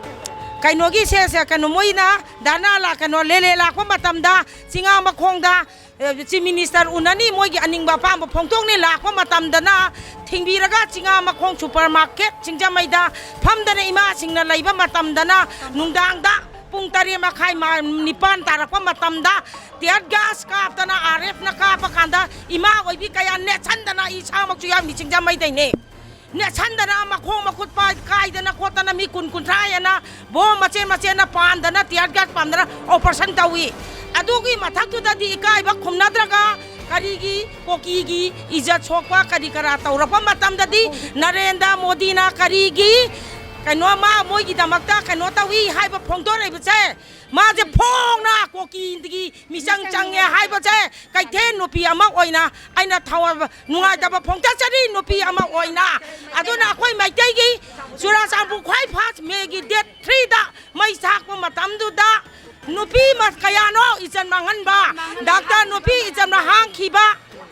ꯀꯩꯅꯣꯒꯤ ꯁꯦ-, ꯁꯦ-, ꯀꯩꯅꯣ ꯃꯣꯏꯅ ꯙꯔꯅꯥ ꯂꯥ-, ꯀꯩꯅꯣ ꯂꯦꯂꯦ ꯂꯥꯛꯄ ꯃꯇꯝꯗ ꯆꯤꯉꯥ ꯃꯈꯣꯡꯗ, ꯑ, Chief Minister ꯎꯅꯅꯤ, ꯃꯣꯏꯒꯤ ꯑꯅꯤꯡꯕ ꯑꯄꯥꯝꯕ ꯐꯣꯡꯗꯣꯛꯅꯤ ꯂꯥꯛꯄ ꯃꯇꯝꯗꯅ ꯊꯤꯡꯕꯤꯔꯒ ꯆꯤꯉꯥ ꯃꯈꯣꯡ supermarket ꯁꯤꯡꯖꯃꯩꯗ ꯐꯝꯗꯅ ꯏꯃꯥꯁꯤꯡꯅ ꯂꯩꯕ ꯃꯇꯝꯗꯅ ꯅꯨꯡꯗꯥꯡꯗ ꯄꯨꯡ ꯇꯔꯦꯠ ꯃꯈꯥꯏ ꯃꯥ-, ꯅꯤꯄꯥꯟ ꯇꯥꯔꯛꯄ ꯃꯇꯝꯗ tear gas ꯀꯥꯞꯇꯅ RFꯅ ꯀꯥꯞꯄ ꯀꯥꯟꯗ ꯏꯃꯥ ꯑꯣꯏꯕꯤ ꯀꯌꯥ ꯅꯦꯠꯁꯟꯗꯅ ꯑꯩ ꯏꯁꯥꯃꯛꯁꯨ ꯌꯥꯎꯔꯤ ꯁꯤꯡꯖꯃꯩꯗꯩꯅꯦ꯫ ꯅꯦꯠꯁꯟꯗꯅ ꯃꯈꯣꯡ ꯃꯈꯨꯠ ꯄꯥꯏ-, ꯀꯥꯏꯗꯅ ꯈꯣꯠꯇꯅ ꯃꯤ ꯀꯨꯟ ꯀꯨꯟꯊ꯭ꯔꯥ ꯍꯦꯟꯅ ꯕꯣꯝ ꯃꯆꯦꯟ ꯃꯆꯦꯟꯅ ꯄꯥꯟꯗꯅ tear gas ꯄꯥꯟꯗꯅ operation ꯇꯧꯏ꯫ ꯑꯗꯨꯒꯤ ꯃꯊꯛꯇꯨꯗꯗꯤ ꯏꯀꯥꯏꯕ ꯈꯨꯝꯅꯗ꯭ꯔꯒ ꯀꯔꯤꯒꯤ ꯀꯣꯀꯤꯒꯤ ꯏꯖꯠ ꯁꯣꯛꯄ ꯀꯔꯤ ꯀꯔꯥ ꯇꯧꯔꯛꯄ ꯃꯇꯝꯗꯗꯤ ꯅꯔꯦꯟꯗ꯭ꯔ ꯃꯣꯗꯤꯅ ꯀꯔꯤꯒꯤ ꯀꯩꯅꯣ ꯃꯥ ꯃꯣꯏꯒꯤꯗꯃꯛꯇ ꯀꯩꯅꯣ ꯇꯧꯏ ꯍꯥꯏꯕ ꯐꯣꯡꯗꯣꯔꯛꯏꯕꯁꯦ ꯃꯥꯁꯦ ꯐꯣꯡꯅ ꯀꯣꯀꯤꯗꯒꯤ ꯃꯤꯆꯪ ꯆꯪꯉꯦ ꯍꯥꯏꯕꯁꯦ ꯀꯩꯊꯦꯜ ꯅꯨꯄꯤ ꯑꯃ ꯑꯣꯏꯅ ꯑꯩꯅ ꯊꯋꯥꯏ ꯅꯨꯡꯉꯥꯏꯇꯕ ꯐꯣꯡꯗꯣꯛꯆꯔꯤ ꯅꯨꯄꯤ ꯑꯃ ꯑꯣꯏꯅ꯫ ꯑꯗꯨꯅ ꯑꯩꯈꯣꯏ ꯃꯩꯇꯩꯒꯤ ꯆꯨꯔꯥꯆꯥꯟꯄꯨꯔ ꯈ꯭ꯋꯥꯏ ꯐꯥꯔꯁ ꯃꯦꯒꯤ ꯗꯦꯠ ꯊ꯭ꯔꯤꯗ ꯃꯩ ꯊꯥꯛꯄ ꯃꯇꯝꯗꯨꯗ ꯅꯨꯄꯤ ꯃ-, ꯀꯌꯥꯅꯣ ꯏꯆꯟ ꯃꯥꯡꯍꯟꯕ, ꯗꯥꯛꯇꯔ ꯅꯨꯄꯤ ꯏꯆꯟꯅ ꯍꯥꯡꯈꯤꯕ,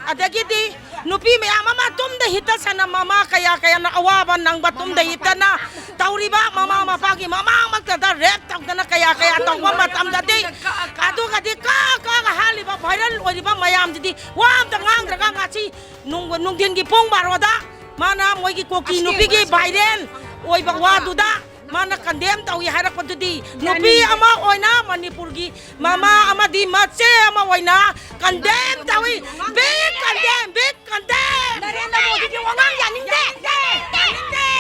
ꯑꯗꯒꯤꯗꯤ ꯅꯨꯄꯤ ꯃꯌꯥꯝ ꯑꯃ ꯇꯨꯝꯗ ꯍꯤꯞꯇ ꯁꯅ ꯃꯃꯥ ꯀꯌꯥ ꯀꯌꯥꯅ ꯑꯋꯥꯕ ꯅꯪꯕ ꯇꯨꯝꯗ ꯍꯤꯞꯇꯅ ꯇꯧꯔꯤꯕ ꯃꯃꯥ ꯃꯄꯥꯒꯤ ꯃꯃꯥꯡꯃꯛꯇꯗ ꯔꯦꯞ ꯇꯧꯗꯅ ꯀꯌꯥ ꯀꯌꯥ ꯇꯧꯕ ꯃꯇꯝꯗꯗꯤ, ꯑꯗꯨꯒꯗꯤ ꯀꯥ ꯀꯥꯒ ꯍꯥꯜꯂꯤꯕ ꯚꯥꯏꯔꯦꯜ ꯑꯣꯏꯔꯤꯕ ꯃꯌꯥꯝꯁꯤꯗꯤ ꯋꯥ ꯑꯝꯇ ꯉꯥꯡꯗ꯭ꯔꯒ ꯉꯁꯤ ꯅꯨꯡ-, ꯅꯨꯡꯊꯤꯟꯒꯤ ꯄꯨꯡ ꯕꯥꯔꯣꯗ ꯃꯥꯅ ꯃꯣꯏꯒꯤ ꯀꯣꯀꯤ ꯅꯨꯄꯤꯒꯤ ꯚꯥꯏꯔꯦꯜ ꯑꯣꯏꯕ ꯋꯥꯗꯨꯗ ꯃꯥꯅ ꯀꯟꯗꯦꯝ ꯇꯧꯏ ꯍꯥꯏꯔꯛꯄꯗꯨꯗꯤ ꯅꯨꯄꯤ ꯑꯃ ꯑꯣꯏꯅ ꯃꯅꯤꯄꯨꯔꯒꯤ ꯃꯃꯥ ꯑꯃꯗꯤ ꯃꯆꯦ ꯑꯃ ꯑꯣꯏꯅ ꯀꯟꯗꯦꯝ ꯇꯧꯏ꯫ Big condemn, big condemn. ꯅꯔꯦꯟꯗ꯭ꯔ ꯃꯣꯗꯤꯒꯤ ꯋꯥꯉꯥꯡ ꯌꯥꯅꯤꯡꯗꯦ꯫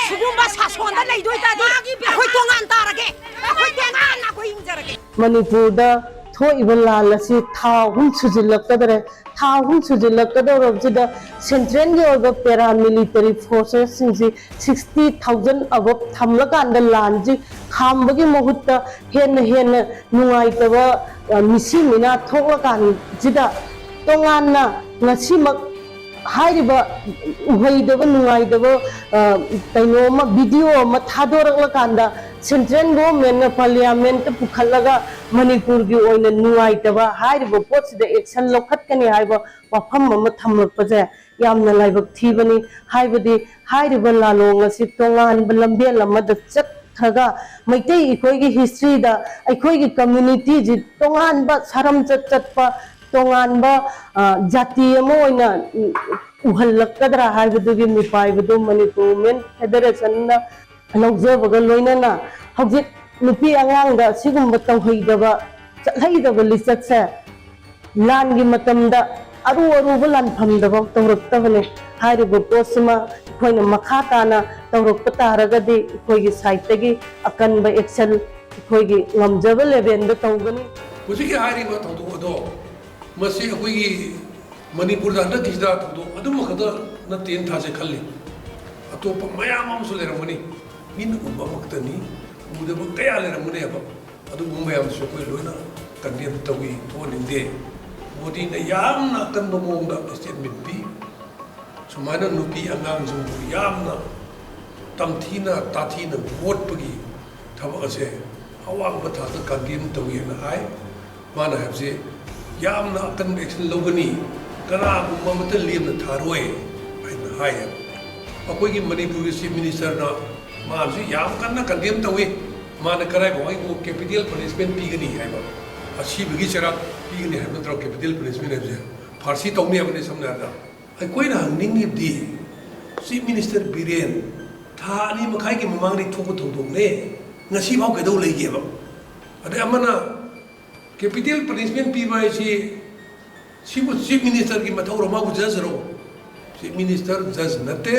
ꯁꯤꯒꯨꯝꯕ ꯁꯥꯁꯣꯟꯗ ꯂꯩꯗꯣꯏ ꯇꯥꯔꯗꯤ ꯑꯩꯈꯣꯏ ꯇꯣꯉꯥꯟ ꯇꯥꯔꯒꯦ꯫ ꯑꯩꯈꯣꯏ ꯇꯣꯉꯥꯟꯅ ꯑꯩꯈꯣꯏ ꯍꯤꯡꯖꯔꯒꯦ꯫ ꯃꯅꯤꯄꯨꯔꯗ ꯊꯣꯛꯏꯕ ꯂꯥꯟ ꯑꯁꯤ ꯊꯥ ꯑꯍꯨꯝ ꯁꯨꯖꯤꯜꯂꯛꯀꯗꯧꯔꯦ꯫ ꯊꯥ ꯑꯍꯨꯝ ꯁꯨꯖꯤꯜꯂꯛꯀꯗꯧꯔꯕꯁꯤꯗ ꯁꯦꯟꯇ꯭ꯔꯦꯜꯒꯤ ꯑꯣꯏꯕ ꯄꯦꯔꯥ ꯃꯤꯂꯤꯇꯔꯤ ꯐꯣꯔꯁꯦꯁꯁꯤꯡꯁꯤ ꯁꯤꯛꯁꯇꯤ ꯊꯥꯎꯖꯟ ꯑꯕꯞ ꯊꯝꯂꯀꯥꯟꯗ ꯂꯥꯟꯁꯤ ꯈꯥꯝꯕꯒꯤ ꯃꯍꯨꯠꯇ ꯍꯦꯟꯅ ꯍꯦꯟꯅ ꯅꯨꯡꯉꯥꯏꯇꯕ, ꯑ, ꯃꯤꯁꯤ ꯃꯤꯅꯥ ꯊꯣꯛꯂꯀꯥꯟꯁꯤꯗ ꯇꯣꯉꯥꯟꯅ ꯉꯁꯤꯃꯛ ꯍꯥꯏꯔꯤꯕ ꯎꯍꯩꯗꯕ ꯅꯨꯡꯉꯥꯏꯇꯕ, ꯑ, ꯀꯩꯅꯣ ꯑꯃ, ꯚꯤꯗꯤꯑꯣ ꯑꯃ ꯊꯥꯗꯣꯔꯛꯂꯀꯥꯟꯗ ꯁꯦꯟꯇ꯭ꯔꯦꯜ ꯒꯣꯚꯔꯟꯃꯦꯟꯠꯅ ꯄꯥꯔꯂꯤꯌꯥꯃꯦꯟꯠꯇ ꯄꯨꯈꯠꯂꯒ ꯃꯅꯤꯄꯨꯔꯒꯤ ꯑꯣꯏꯅ ꯅꯨꯡꯉꯥꯏꯇꯕ ꯍꯥꯏꯔꯤꯕ ꯄꯣꯠꯁꯤꯗ ꯑꯦꯛꯁꯟ ꯂꯧꯈꯠꯀꯅꯤ ꯍꯥꯏꯕ ꯋꯥꯐꯝ ꯑꯃ ꯊꯝꯂꯛꯄꯁꯦ ꯌꯥꯝꯅ ꯂꯥꯏꯕꯛ ꯊꯤꯕꯅꯤ꯫ ꯍꯥꯏꯕꯗꯤ ꯍꯥꯏꯔꯤꯕ ꯂꯥꯂꯣꯡ ꯑꯁꯤ ꯇꯣꯉꯥꯟꯕ ꯂꯝꯕꯦꯜ ꯑꯃꯗ ꯆꯠꯈ꯭ꯔꯒ ꯃꯩꯇꯩ ꯑꯩꯈꯣꯏꯒꯤ ꯍꯤꯁꯇ꯭ꯔꯤꯗ ꯑꯩꯈꯣꯏꯒꯤ ꯀꯝꯃ꯭ꯌꯨꯅꯤꯇꯤꯁꯤ ꯇꯣꯉꯥꯟꯕ ꯁꯥꯔꯝꯆꯠ ꯆꯠꯄ ꯇꯣꯉꯥꯟꯕ, ꯑ, ꯖꯥꯇꯤ ꯑꯃ ꯑꯣꯏꯅ, ꯎ-, ꯎꯍꯜꯂꯛꯀꯗ꯭ꯔꯥ ꯍꯥꯏꯕꯗꯨꯒꯤ ꯃꯤꯄꯥꯏꯕꯗꯨ ꯃꯅꯤꯄꯨꯔ ꯋꯨꯃꯦꯟ ꯐꯦꯗꯔꯦꯁꯟꯅ ꯂꯧꯖꯕꯒ ꯂꯣꯏꯅꯅ ꯍꯧꯖꯤꯛ ꯅꯨꯄꯤ ꯑꯉꯥꯡꯗ ꯑꯁꯤꯒꯨꯝꯕ ꯇꯧꯍꯩꯗꯕ, ꯆꯠꯍꯩꯗꯕ ꯂꯤꯆꯠꯁꯦ ꯂꯥꯟꯒꯤ ꯃꯇꯝꯗ ꯑꯔꯨ ꯑꯔꯨꯕ ꯂꯥꯟꯐꯝꯗꯐꯥꯎ ꯇꯧꯔꯛꯇꯕꯅꯦ꯫ ꯍꯥꯏꯔꯤꯕ ꯄꯣꯠꯁꯤꯃ ꯑꯩꯈꯣꯏꯅ ꯃꯈꯥ ꯇꯥꯅ ꯇꯧꯔꯛꯄ ꯇꯥꯔꯒꯗꯤ ꯑꯩꯈꯣꯏꯒꯤ ꯁꯥꯏꯠꯇꯒꯤ ꯑꯀꯟꯕ ꯑꯦꯛꯁꯟ ꯑꯩꯈꯣꯏꯒꯤ ꯉꯝꯖꯕ ꯂꯦꯚꯦꯜꯗ ꯇꯧꯒꯅꯤ꯫ ꯍꯧꯖꯤꯛꯀꯤ ꯍꯥꯏꯔꯤꯕ ꯊꯧꯗꯣꯛ ꯑꯗꯣ ꯃꯁꯤ ꯑꯩꯈꯣꯏꯒꯤ ꯃꯅꯤꯄꯨꯔꯗ ꯍꯟꯗꯛꯀꯤꯁꯤꯗ ꯊꯧꯗꯣꯛ ꯑꯗꯨꯃꯈꯛꯇ ꯅꯠꯇꯦꯅ ꯊꯥꯖꯩ ꯈꯜꯂꯤ꯫ ꯑꯇꯣꯞꯄ ꯃꯌꯥꯝ ꯑꯃꯁꯨ ꯂꯩꯔꯝꯒꯅꯤ, ꯃꯤꯠꯅ ꯎꯕ ꯑꯃꯈꯛꯇꯅꯤ, ꯎꯗꯕ ꯀꯌꯥ ꯂꯩꯔꯝꯒꯅꯦꯕ꯫ ꯑꯗꯨꯒꯨꯝꯕ ꯃꯌꯥꯝꯁꯨ ꯑꯩꯈꯣꯏ ꯂꯣꯏꯅ ꯀꯟꯗꯦꯝ ꯇꯧꯏ, ꯊꯣꯛꯍꯟꯅꯤꯡꯗꯦ꯫ ꯃꯣꯗꯤꯅ ꯌꯥꯝꯅ ꯑꯀꯟꯕ ꯃꯑꯣꯡꯗ ꯁ꯭ꯇꯦꯠꯃꯦꯟ ꯄꯤ꯫ ꯁꯨꯃꯥꯏꯅ ꯅꯨꯄꯤ ꯑꯉꯥꯡꯁꯤꯡꯕꯨ ꯌꯥꯝꯅ ꯇꯝꯊꯤꯅ ꯇꯥꯊꯤꯅ ꯒꯣꯠꯄꯒꯤ ꯊꯕꯛ ꯑꯁꯦ ꯑꯋꯥꯡꯕ ꯊꯥꯛꯇ ꯀꯟꯗꯦꯝ ꯇꯧꯏ ꯍꯥꯏꯅ ꯍꯥꯏ꯫ ꯃꯥꯅ ꯍꯥꯏꯕꯁꯦ ꯌꯥꯝꯅ ꯑꯀꯟꯕ ꯑꯦꯛꯁꯟ ꯂꯧꯒꯅꯤ, ꯀꯅꯥꯒꯨꯝꯕ ꯑꯃꯠꯇ ꯂꯦꯝꯅ ꯊꯥꯔꯣꯏ ꯍꯥꯏꯅ ꯍꯥꯏꯌꯦꯕ꯫ ꯑꯩꯈꯣꯏꯒꯤ ꯃꯅꯤꯄꯨꯔꯒꯤ ꯆꯤꯐ ꯃꯤꯅꯤꯁꯇꯔꯅ ꯃꯥꯁꯨ ꯌꯥꯝ ꯀꯟꯅ ꯀꯟꯗꯦꯝ ꯇꯧꯏ꯫ ꯃꯥꯅ ꯀꯗꯥꯏꯐꯥꯎ ꯍꯥꯏꯕꯨ ꯀꯦꯄꯤꯇꯦꯜ ꯄꯅꯤꯁꯃꯦꯟ ꯄꯤꯒꯅꯤ ꯍꯥꯏꯕ, ꯑꯁꯤꯕꯒꯤ ꯆꯩꯔꯥꯛ ꯄꯤꯒꯅꯤ ꯍꯥꯏꯕ ꯅꯠꯇ꯭ꯔꯣ ꯀꯦꯄꯤꯇꯦꯜ ꯄꯅꯤꯁꯃꯦꯟ ꯍꯥꯏꯕꯁꯦ? ꯐꯥꯔꯁꯤ ꯇꯧꯅꯤ ꯍꯥꯏꯕꯅꯤ ꯁꯝꯅ ꯍꯥꯏꯔꯕꯗ꯫ ꯑꯩꯈꯣꯏꯅ ꯍꯪꯅꯤꯡꯉꯤꯕꯗꯤ ꯆꯤꯐ ꯃꯤꯅꯤꯁꯇꯔ ꯕꯤꯔꯦꯟ ꯊꯥ ꯑꯅꯤ ꯃꯈꯥꯏꯒꯤ ꯃꯃꯥꯡꯗꯒꯤ ꯊꯣꯛꯄ ꯊꯧꯗꯣꯛꯅꯦ, ꯉꯁꯤꯐꯥꯎ ꯀꯩꯗꯧ ꯂꯩꯒꯦꯕ? ꯑꯗꯩ ꯑꯃꯅ ꯀꯦꯄꯤꯇꯦꯜ ꯄꯅꯤꯁꯃꯦꯟ ꯄꯤꯕ ꯍꯥꯏꯁꯤ ꯁꯤꯕꯨ ꯆꯤꯐ ꯃꯤꯅꯤꯁꯇꯔꯒꯤ ꯃꯊꯧꯔꯣ? ꯃꯥꯕꯨ ꯖꯖꯔꯣ? ꯆꯤꯐ ꯃꯤꯅꯤꯁꯇꯔ ꯖꯖ ꯅꯠꯇꯦ꯫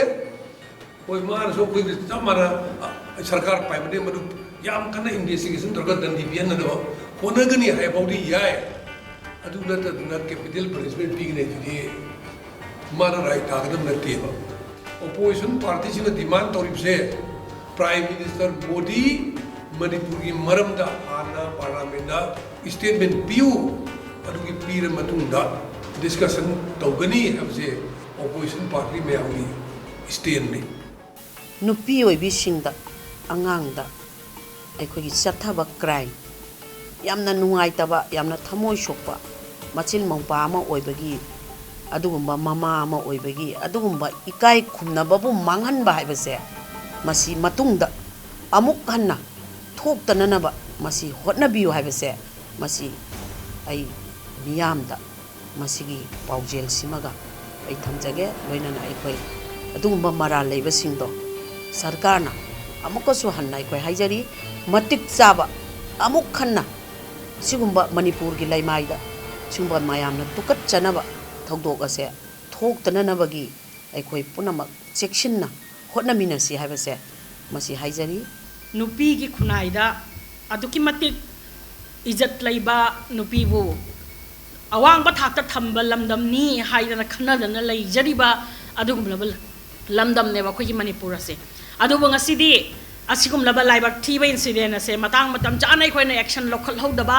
ꯍꯣꯏ, ꯃꯥꯅꯁꯨ ꯑꯩꯈꯣꯏꯒꯤ ꯆꯞ ꯃꯥꯟꯅ, ꯑ, ꯁꯔꯀꯥꯔ ꯄꯥꯏꯕꯗꯤ ꯃꯗꯨ ꯌꯥꯝ ꯀꯟꯅ ꯏꯟꯚꯦꯁꯇꯤꯒꯦꯁꯟ ꯇꯧꯔꯒ ꯗꯟꯗꯤ ꯄꯤꯍꯟꯅꯅꯕ ꯍꯣꯠꯅꯒꯅꯤ ꯍꯥꯏꯐꯥꯎꯗꯤ ꯌꯥꯏ꯫ ꯑꯗꯨ ꯅꯠꯇꯗꯅ ꯀꯦꯄꯤꯇꯦꯜ ꯄꯅꯤꯁꯃꯦꯟ ꯄꯤꯒꯅꯤ ꯍꯥꯏꯗꯨꯗꯤ ꯃꯥꯅ ꯔꯥꯏ ꯇꯥꯒꯗꯕ ꯅꯠꯇꯦꯕ꯫ ꯑꯣꯄꯣꯖꯤꯁꯟ ꯄꯥꯔꯇꯤꯁꯤꯅ ꯗꯤꯃꯥꯟ ꯇꯧꯔꯤꯕꯁꯦ, ꯄ꯭ꯔꯥꯏꯝ ꯃꯤꯅꯤꯁꯇꯔ ꯃꯣꯗꯤ ꯃꯅꯤꯄꯨꯔꯒꯤ ꯃꯔꯝꯗ ꯍꯥꯟꯅ ꯄꯥꯔꯂꯥꯃꯦꯟꯗ ꯁ꯭ꯇꯦꯠꯃꯦꯟ ꯄꯤꯌꯨ, ꯑꯗꯨꯒꯤ ꯄꯤꯔ ꯃꯇꯨꯡꯗ ꯗꯤꯁꯀꯁꯟ ꯇꯧꯒꯅꯤ ꯍꯥꯏꯕꯁꯦ ꯑꯣꯄꯣꯖꯤꯁꯟ ꯄꯥꯔꯇꯤ ꯃꯌꯥꯝꯒꯤ ꯁ꯭ꯇꯦꯟꯅꯤ꯫ ꯅꯨꯄꯤ ꯑꯣꯏꯕꯤꯁꯤꯡꯗ, ꯑꯉꯥꯡꯗ ꯑꯩꯈꯣꯏꯒꯤ ꯆꯠꯊꯕ ꯀ꯭ꯔꯥꯏꯝ, ꯌꯥꯝꯅ ꯅꯨꯡꯉꯥꯏꯇꯕ, ꯌꯥꯝꯅ ꯊꯃꯣꯏ ꯁꯣꯛꯄ, ꯃꯆꯤꯟ ꯃꯧꯄꯥ ꯑꯃ ꯑꯣꯏꯕꯒꯤ, ꯑꯗꯨꯒꯨꯝꯕ ꯃꯃꯥ ꯑꯃ ꯑꯣꯏꯕꯒꯤ ꯑꯗꯨꯒꯨꯝꯕ ꯏꯀꯥꯏ ꯈꯨꯝꯅꯕꯕꯨ ꯃꯥꯡꯍꯟꯕ ꯍꯥꯏꯕꯁꯦ, ꯃꯁꯤ ꯃꯇꯨꯡꯗ ꯑꯃꯨꯛ ꯍꯟꯅ ꯊꯣꯛꯇꯅꯅꯕ ꯃꯁꯤ ꯍꯣꯠꯅꯕꯤꯌꯨ ꯍꯥꯏꯕꯁꯦ, ꯃꯁꯤ ꯑꯩ ꯃꯤꯌꯥꯝꯗ ꯃꯁꯤꯒꯤ ꯄꯥꯎꯖꯦꯜꯁꯤꯃꯒ ꯑꯩ ꯊꯝꯖꯒꯦ꯫ ꯂꯣꯏꯅꯅ ꯑꯩꯈꯣꯏ ꯑꯗꯨꯒꯨꯝꯕ ꯃꯔꯥꯜ ꯂꯩꯕꯁꯤꯡꯗꯣ ꯁꯔꯀꯥꯔꯅ ꯑꯃꯨꯛꯀꯁꯨ ꯍꯟꯅ ꯑꯩꯈꯣꯏ ꯍꯥꯏꯖꯔꯤ, ꯃꯇꯤꯛ ꯆꯥꯕ ꯑꯃꯨꯛ ꯍꯟꯅ ꯁꯤꯒꯨꯝꯕ ꯃꯅꯤꯄꯨꯔꯒꯤ ꯂꯩꯃꯥꯏꯗ ꯁꯤꯒꯨꯝꯕ ꯃꯌꯥꯝꯅ ꯇꯨꯀꯠꯆꯅꯕ ꯊꯧꯗꯣꯛ ꯑꯁꯦ ꯊꯣꯛꯇꯅꯅꯕꯒꯤ ꯑꯩꯈꯣꯏ ꯄꯨꯝꯅꯃꯛ ꯆꯦꯛꯁꯤꯟꯅ ꯍꯣꯠꯅꯃꯤꯟꯅꯁꯤ ꯍꯥꯏꯕꯁꯦ ꯃꯁꯤ ꯍꯥꯏꯖꯔꯤ꯫ ꯅꯨꯄꯤꯒꯤ ꯈꯨꯟꯅꯥꯏꯗ ꯑꯗꯨꯛꯀꯤ ꯃꯇꯤꯛ ꯏꯖꯠ ꯂꯩꯕ, ꯅꯨꯄꯤꯕꯨ ꯑꯋꯥꯡꯕ ꯊꯥꯛꯇ ꯊꯝꯕ ꯂꯝꯗꯝꯅꯤ ꯍꯥꯏꯗꯅ ꯈꯟꯅꯗꯅ ꯂꯩꯖꯔꯤꯕ ꯑꯗꯨꯒꯨꯝꯂꯕ ꯂꯝꯗꯝꯅꯦꯕ ꯑꯩꯈꯣꯏꯒꯤ ꯃꯅꯤꯄꯨꯔ ꯑꯁꯦ꯫ ꯑꯗꯨꯕꯨ ꯉꯁꯤꯗꯤ ꯑꯁꯤꯒꯨꯝꯂꯕ ꯂꯥꯏꯕꯛ ꯊꯤꯕ ꯏꯟꯁꯤꯗꯦꯟ ꯑꯁꯦ ꯃꯇꯥꯡ ꯃꯇꯝ ꯆꯥꯅ ꯑꯩꯈꯣꯏꯅ ꯑꯦꯛꯁꯟ ꯂꯧꯈꯠꯍꯧꯗꯕ,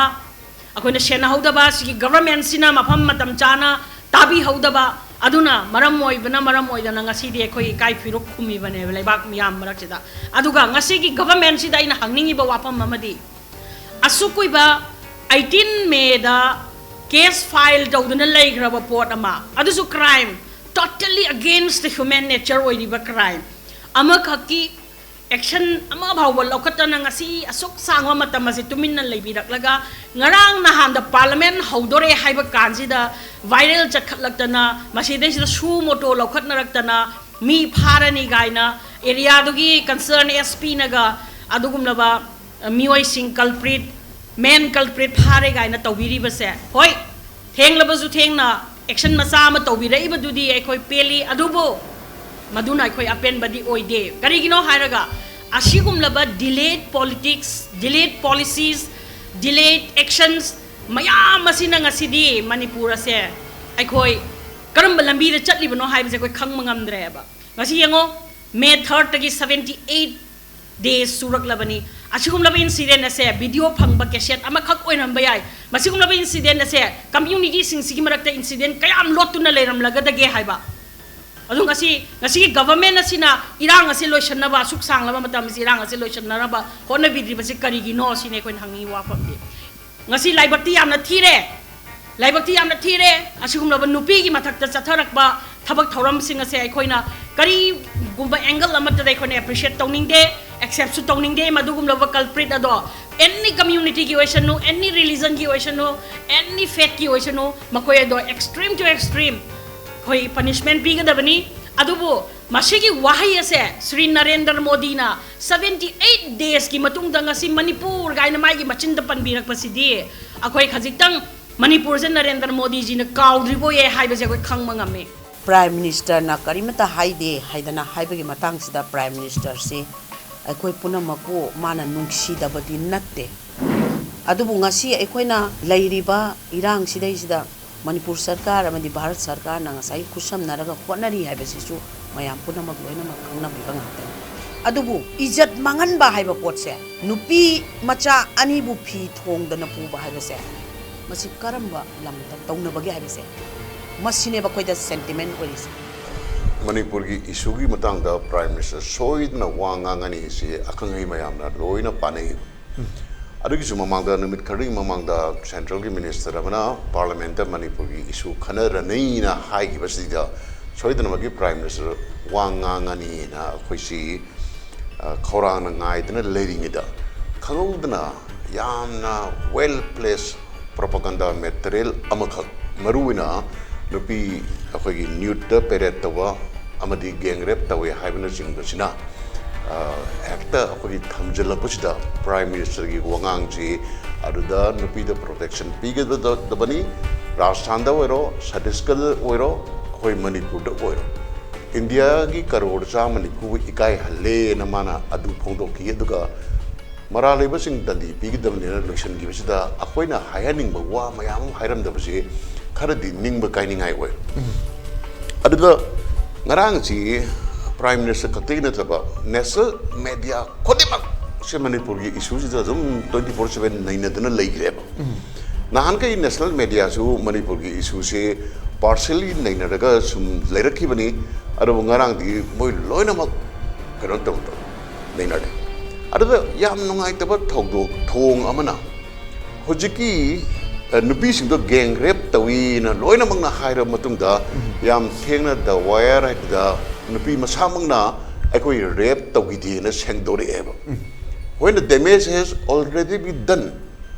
ꯑꯩꯈꯣꯏꯅ ꯁꯦꯟꯅꯍꯧꯗꯕ, ꯁꯤꯒꯤ ꯒꯚꯔꯟꯃꯦꯟꯠꯁꯤꯅ ꯃꯐꯝ ꯃꯇꯝ ꯆꯥꯅ ꯇꯥꯕꯤꯍꯧꯗꯕ, ꯑꯗꯨꯅ ꯃꯔꯝ ꯑꯣꯏꯕꯅ ꯃꯔꯝ ꯑꯣꯏꯗꯅ ꯉꯁꯤꯗꯤ ꯑꯩꯈꯣꯏ ꯏꯀꯥꯏ ꯐꯤꯔꯨꯛ ꯈꯨꯝꯃꯤꯕꯅꯦꯕ ꯂꯩꯕꯥꯛ ꯃꯤꯌꯥꯝ ꯃꯔꯛꯁꯤꯗ꯫ ꯑꯗꯨꯒ ꯉꯁꯤꯒꯤ ꯒꯚꯔꯟꯃꯦꯟꯁꯤꯗ ꯑꯩꯅ ꯍꯪꯅꯤꯡꯉꯤꯕ ꯋꯥꯐꯝ ꯑꯃꯗꯤ, ꯑꯁꯨꯛ ꯀꯨꯏꯕ eighteen Mayꯗ case file ꯇꯧꯗꯨꯅ ꯂꯩꯈ꯭ꯔꯕ ꯄꯣꯠ ꯑꯃ, ꯑꯗꯨꯁꯨ crime, totally against the human nature ꯑꯣꯏꯔꯤꯕ crime ꯑꯃꯈꯛꯀꯤ action ꯑꯃ ꯐꯥꯎꯕ ꯂꯧꯈꯠꯇꯅ ꯉꯁꯤ ꯑꯁꯨꯛ ꯁꯥꯡꯕ ꯃꯇꯝ ꯑꯁꯤ ꯇꯨꯃꯤꯟꯅ ꯂꯩꯕꯤꯔꯛꯂꯒ, ꯉꯔꯥꯡ ꯅꯍꯥꯟꯗ parliament ꯍꯧꯗꯣꯔꯦ ꯍꯥꯏꯕ ꯀꯥꯟꯁꯤꯗ viral ꯆꯠꯈꯠꯂꯛꯇꯅ, ꯃꯁꯤꯗꯩꯁꯤꯗ suo motu ꯂꯧꯈꯠꯅꯔꯛꯇꯅ, ꯃꯤ ꯐꯥꯔꯅꯤ ꯀꯥꯏꯅ areaꯗꯨꯒꯤ concern SPꯅꯒ ꯑꯗꯨꯒꯨꯝꯂꯕ ꯃꯤꯑꯣꯏꯁꯤꯡ culprit, main culprit ꯐꯥꯔꯦ ꯀꯥꯏꯅ ꯇꯧꯕꯤꯔꯤꯕꯁꯦ, ꯍꯣꯏ, ꯊꯦꯡꯂꯕꯁꯨ ꯊꯦꯡꯅ action ꯃꯆꯥ ꯑꯃ ꯇꯧꯕꯤꯔꯛꯏꯕꯗꯨꯗꯤ ꯑꯩꯈꯣꯏ ꯄꯦꯜꯂꯤ꯫ ꯑꯗꯨꯕꯨ ꯃꯗꯨꯅ ꯑꯩꯈꯣꯏ ꯑꯄꯦꯟꯕꯗꯤ ꯑꯣꯏꯗꯦ꯫ ꯀꯔꯤꯒꯤꯅꯣ ꯍꯥꯏꯔꯒ, ꯑꯁꯤꯒꯨꯝꯂꯕ delayed politics, delayed policies, delayed actions ꯃꯌꯥꯝ ꯑꯁꯤꯅ ꯉꯁꯤꯗꯤ ꯃꯅꯤꯄꯨꯔ ꯑꯁꯦ ꯑꯩꯈꯣꯏ ꯀꯔꯝꯕ ꯂꯝꯕꯤꯗ ꯆꯠꯂꯤꯕꯅꯣ ꯍꯥꯏꯕꯁꯦ ꯑꯩꯈꯣꯏ ꯈꯪꯕ ꯉꯝꯗ꯭ꯔꯦꯕ꯫ ꯉꯁꯤ ꯌꯦꯡꯉꯣ, May thirdꯇꯒꯤ seventy eight days ꯁꯨꯔꯛꯂꯕꯅꯤ꯫ ꯑꯁꯤꯒꯨꯝꯂꯕ incident ꯑꯁꯦ video ꯐꯪꯕ cassette ꯑꯃꯈꯛ ꯑꯣꯏꯔꯝꯕ ꯌꯥꯏ꯫ ꯃꯁꯤꯒꯨꯝꯂꯕ incident ꯑꯁꯦ communityꯁꯤꯡꯁꯤꯒꯤ ꯃꯔꯛꯇ incident ꯀꯌꯥꯝ ꯂꯣꯠꯇꯨꯅ ꯂꯩꯔꯝꯂꯒꯗꯒꯦ ꯍꯥꯏꯕ꯫ ꯑꯗꯣ ꯉꯁꯤ, ꯉꯁꯤꯒꯤ government ꯑꯁꯤꯅ ꯏꯔꯥꯡ ꯑꯁꯤ ꯂꯣꯏꯁꯤꯟꯅꯕ, ꯑꯁꯨꯛ ꯁꯥꯡꯂꯕ ꯃꯇꯝ ꯑꯁꯤ ꯏꯔꯥꯡ ꯑꯁꯤ ꯂꯣꯏꯁꯤꯟꯅꯅꯕ ꯍꯣꯠꯅꯕꯤꯗ꯭ꯔꯤꯕꯁꯤ ꯀꯔꯤꯒꯤꯅꯣ ꯁꯤꯅꯤ ꯑꯩꯈꯣꯏꯅ ꯍꯪꯅꯤꯡꯉꯤ ꯋꯥꯐꯝꯗꯤ꯫ ꯉꯁꯤ ꯂꯥꯏꯕꯛꯇꯤ ꯌꯥꯝꯅ ꯊꯤꯔꯦ, ꯂꯥꯏꯕꯛꯇꯤ ꯌꯥꯝꯅ ꯊꯤꯔꯦ꯫ ꯑꯁꯤꯒꯨꯝꯂꯕ ꯅꯨꯄꯤꯒꯤ ꯃꯊꯛꯇ ꯆꯠꯊꯔꯛꯄ ꯊꯕꯛ ꯊꯧꯔꯝꯁꯤꯡ ꯑꯁꯦ ꯑꯩꯈꯣꯏꯅ ꯀꯔꯤꯒꯨꯝꯕ angle ꯑꯃꯠꯇꯗ ꯑꯩꯈꯣꯏꯅ appreciate ꯇꯧꯅꯤꯡꯗꯦ, acceptꯁꯨ ꯇꯧꯅꯤꯡꯗꯦ꯫ ꯃꯗꯨꯒꯨꯝꯂꯕ culprit ꯑꯗꯣ any communityꯒꯤ ꯑꯣꯏꯁꯅꯨ, any religionꯒꯤ ꯑꯣꯏꯁꯅꯨ, any faithꯀꯤ ꯑꯣꯏꯁꯅꯨ, ꯃꯈꯣꯏ ꯑꯗꯣ extreme to extreme ꯑꯩꯈꯣꯏ punishment ꯄꯤꯒꯗꯕꯅꯤ꯫ ꯑꯗꯨꯕꯨ ꯃꯁꯤꯒꯤ ꯋꯥꯍꯩ ꯑꯁꯦ ꯁ꯭ꯔꯤ ꯅꯔꯦꯟꯗ꯭ꯔ ꯃꯣꯗꯤꯅ seventy eight daysꯀꯤ ꯃꯇꯨꯡꯗ ꯉꯁꯤ ꯃꯅꯤꯄꯨꯔ ꯀꯥꯏꯅ ꯃꯥꯒꯤ ꯃꯆꯤꯟꯗ ꯄꯟꯕꯤꯔꯛꯄꯁꯤꯗꯤ ꯑꯩꯈꯣꯏ ꯈꯖꯤꯛꯇꯪ ꯃꯅꯤꯄꯨꯔꯁꯦ ꯅꯔꯦꯟꯗ꯭ꯔ ꯃꯣꯗꯤꯖꯤꯅ ꯀꯥꯎꯗ꯭ꯔꯤꯕꯣꯏꯌꯦ ꯍꯥꯏꯕꯁꯦ ꯑꯩꯈꯣꯏ ꯈꯪꯕ ꯉꯝꯃꯤ꯫ Prime Ministerꯅ ꯀꯔꯤꯃꯠꯇ ꯍꯥꯏꯗꯦ ꯍꯥꯏꯗꯅ ꯍꯥꯏꯕꯒꯤ ꯃꯇꯥꯡꯁꯤꯗ Prime Ministerꯁꯤ ꯑꯩꯈꯣꯏ ꯄꯨꯝꯅꯃꯛꯄꯨ ꯃꯥꯅ ꯅꯨꯡꯁꯤꯗꯕꯗꯤ ꯅꯠꯇꯦ꯫ ꯑꯗꯨꯕꯨ ꯉꯁꯤ ꯑꯩꯈꯣꯏꯅ ꯂꯩꯔꯤꯕ ꯏꯔꯥꯡꯁꯤꯗꯩꯁꯤꯗ ꯃꯅꯤꯄꯨꯔ ꯁꯔꯀꯥꯔ ꯑꯃꯗꯤ ꯚꯥꯔꯠ ꯁꯔꯀꯥꯔꯅ ꯉꯁꯥꯏ ꯈꯨꯠꯁꯝꯅꯔꯒ ꯍꯣꯠꯅꯔꯤ ꯍꯥꯏꯕꯁꯤꯁꯨ ꯃꯌꯥꯝ ꯄꯨꯝꯅꯃꯛ ꯂꯣꯏꯅꯃꯛ ꯈꯪꯅꯕꯤꯕ ꯉꯥꯛꯇꯅꯤ꯫ ꯑꯗꯨꯕꯨ ꯏꯖꯠ ꯃꯥꯡꯍꯟꯕ ꯍꯥꯏꯕ ꯄꯣꯠꯁꯦ, ꯅꯨꯄꯤ ꯃꯆꯥ ꯑꯅꯤꯕꯨ ꯐꯤ ꯊꯣꯡꯗꯅ ꯄꯨꯕ ꯍꯥꯏꯕꯁꯦ, ꯃꯁꯤ ꯀꯔꯝꯕ ꯂꯝꯗ ꯇꯧꯅꯕꯒꯦ ꯍꯥꯏꯕꯁꯦ ꯃꯁꯤꯅꯦꯕ ꯑꯩꯈꯣꯏꯗ ꯁꯦꯟꯇꯤꯃꯦꯟ ꯑꯣꯏꯔꯤꯁꯦ꯫ ꯃꯅꯤꯄꯨꯔꯒꯤ ꯏꯁꯨꯒꯤ ꯃꯇꯥꯡꯗ ꯄ꯭ꯔꯥꯏꯝ ꯃꯤꯅꯤꯁꯇꯔ ꯁꯣꯏꯗꯅ ꯋꯥ ꯉꯥꯡꯒꯅꯤ ꯍꯥꯏꯁꯤ ꯑꯈꯪ ꯑꯍꯩ ꯃꯌꯥꯝꯅ ꯂꯣꯏꯅ ꯄꯥꯅꯩ꯫ ꯑꯗꯨꯒꯤꯁꯨ ꯃꯃꯥꯡꯗ, ꯅꯨꯃꯤꯠ ꯈꯔꯒꯤ ꯃꯃꯥꯡꯗ, ꯁꯦꯟꯇ꯭ꯔꯦꯜꯒꯤ ꯃꯤꯅꯤꯁꯇꯔ ꯑꯃꯅ ꯄꯥꯔꯂꯤꯌꯥꯃꯦꯟꯠꯇ ꯃꯅꯤꯄꯨꯔꯒꯤ ꯏꯁꯨ ꯈꯟꯅꯔꯅꯤꯅ ꯍꯥꯏꯈꯤꯕꯁꯤꯗ ꯁꯣꯏꯗꯅꯃꯛꯀꯤ ꯄ꯭ꯔꯥꯏꯝ ꯃꯤꯅꯤꯁꯇꯔ ꯋꯥ ꯉꯥꯡꯉꯅꯤꯅ ꯑꯩꯈꯣꯏꯁꯤ, ꯑ, ꯈꯧꯔꯥꯡꯅ ꯉꯥꯏꯗꯨꯅ ꯂꯩꯔꯤꯉꯩꯗ, ꯈꯪꯍꯧꯗꯅ ꯌꯥꯝꯅ ꯋꯦꯜ ꯄ꯭ꯂꯦꯁ ꯄ꯭ꯔꯣꯄꯥꯒꯟꯗꯥ ꯃꯦꯇꯔꯤꯌꯦꯜ ꯑꯃꯈꯛ, ꯃꯔꯨꯑꯣꯏꯅ ꯅꯨꯄꯤ ꯑꯩꯈꯣꯏꯒꯤ ꯅ꯭ꯌꯨꯠꯇ ꯄꯦꯔꯦꯠ ꯇꯧꯕ ꯑꯃꯗꯤ ꯒꯦꯡ ꯔꯦꯞ ꯇꯧꯋꯦ ꯍꯥꯏꯕꯅꯆꯤꯡꯕꯁꯤꯅ, ꯑ, ꯍꯦꯛꯇ ꯑꯩꯈꯣꯏꯒꯤ ꯊꯝꯖꯤꯜꯂꯛꯄꯁꯤꯗ, ꯄ꯭ꯔꯥꯏꯝ ꯃꯤꯅꯤꯁꯇꯔꯒꯤ ꯋꯥꯉꯥꯡꯁꯤ ꯑꯗꯨꯗ ꯅꯨꯄꯤꯗ ꯄ꯭ꯔꯣꯇꯦꯛꯁꯟ ꯄꯤꯒꯗꯕꯅꯤ꯫ ꯔꯥꯖꯁꯊꯥꯟꯗ ꯑꯣꯏꯔꯣ, ꯁꯠꯇꯤꯁꯒꯔꯗ ꯑꯣꯏꯔꯣ, ꯑꯩꯈꯣꯏ ꯃꯅꯤꯄꯨꯔꯗ ꯑꯣꯏꯔꯣ, ꯏꯟꯗꯤꯌꯥꯒꯤ ꯀꯔꯣꯔ ꯆꯥꯝꯃ ꯅꯤꯐꯨꯕꯨ ꯏꯀꯥꯏꯍꯜꯂꯦꯅ ꯃꯥꯅ ꯑꯗꯨ ꯐꯣꯡꯗꯣꯛꯈꯤ꯫ ꯑꯗꯨꯒ ꯃꯔꯥꯜ ꯂꯩꯕꯁꯤꯡ ꯗꯟꯗꯤ ꯄꯤꯒꯗꯕꯅꯦꯅ ꯂꯣꯏꯁꯤꯟꯈꯤꯕꯁꯤꯗ, ꯑꯩꯈꯣꯏꯅ ꯍꯥꯏꯍꯟꯅꯤꯡꯕ ꯋꯥ ꯃꯌꯥꯝ ꯑꯃ ꯍꯥꯏꯔꯝꯗꯕꯁꯦ ꯈꯔꯗꯤ ꯅꯤꯡꯕ ꯀꯥꯏꯅꯤꯡꯉꯥꯏ ꯑꯣꯏ꯫ ꯑꯗꯨꯒ ꯉꯔꯥꯡꯁꯤ ꯄ꯭ꯔꯥꯏꯝ ꯃꯤꯅꯤꯁꯇꯔ ꯈꯛꯇꯒꯤ ꯅꯠꯇꯕ, ꯅꯦꯁꯅꯦꯜ ꯃꯦꯗꯤꯌꯥ ꯈꯨꯗꯤꯡꯃꯛꯁꯦ ꯃꯅꯤꯄꯨꯔꯒꯤ ꯏꯁꯨꯁꯤꯗ ꯑꯗꯨꯝ ꯇ꯭ꯋꯦꯟꯇꯤ ꯐꯣꯔ ꯁꯕꯦꯟ ꯅꯩꯅꯗꯅ ꯂꯩꯈ꯭ꯔꯦꯕ꯫ ꯅꯍꯥꯟꯈꯩ ꯅꯦꯁꯅꯦꯜ ꯃꯦꯗꯤꯌꯥꯁꯨ ꯃꯅꯤꯄꯨꯔꯒꯤ ꯏꯁꯨꯁꯦ ꯄꯥꯔꯁꯦꯜꯂꯤ ꯅꯩꯅꯔꯒ ꯁꯨꯝ ꯂꯩꯔꯛꯈꯤꯕꯅꯤ꯫ ꯑꯗꯨꯕꯨ ꯉꯔꯥꯡꯗꯤ ꯃꯣꯏ ꯂꯣꯏꯅꯃꯛ ꯀꯩꯅꯣ ꯇꯧꯗꯅ ꯅꯩꯅꯔꯦ꯫ ꯑꯗꯨꯗ ꯌꯥꯝ ꯅꯨꯡꯉꯥꯏꯇꯕ ꯊꯧꯗꯣꯛ, ꯊꯧꯑꯣꯡ ꯑꯃꯅ, ꯍꯧꯖꯤꯛꯀꯤ, ꯑ, ꯅꯨꯄꯤꯁꯤꯡꯗꯣ ꯒꯦꯡ ꯔꯦꯞ ꯇꯧꯏꯅ ꯂꯣꯏꯅꯃꯛꯅ ꯍꯥꯏꯔꯕ ꯃꯇꯨꯡꯗ, ꯌꯥꯝ ꯊꯦꯡꯅ ꯗ ꯋꯥꯌꯔ ꯍꯥꯏꯗꯨꯗ ꯅꯨꯄꯤ ꯃꯁꯥꯃꯛꯅ ꯑꯩꯈꯣꯏ ꯔꯦꯞ ꯇꯧꯈꯤꯗꯦꯅ ꯁꯦꯡꯗꯣꯔꯛꯑꯦꯕ꯫ When the damage has already been done,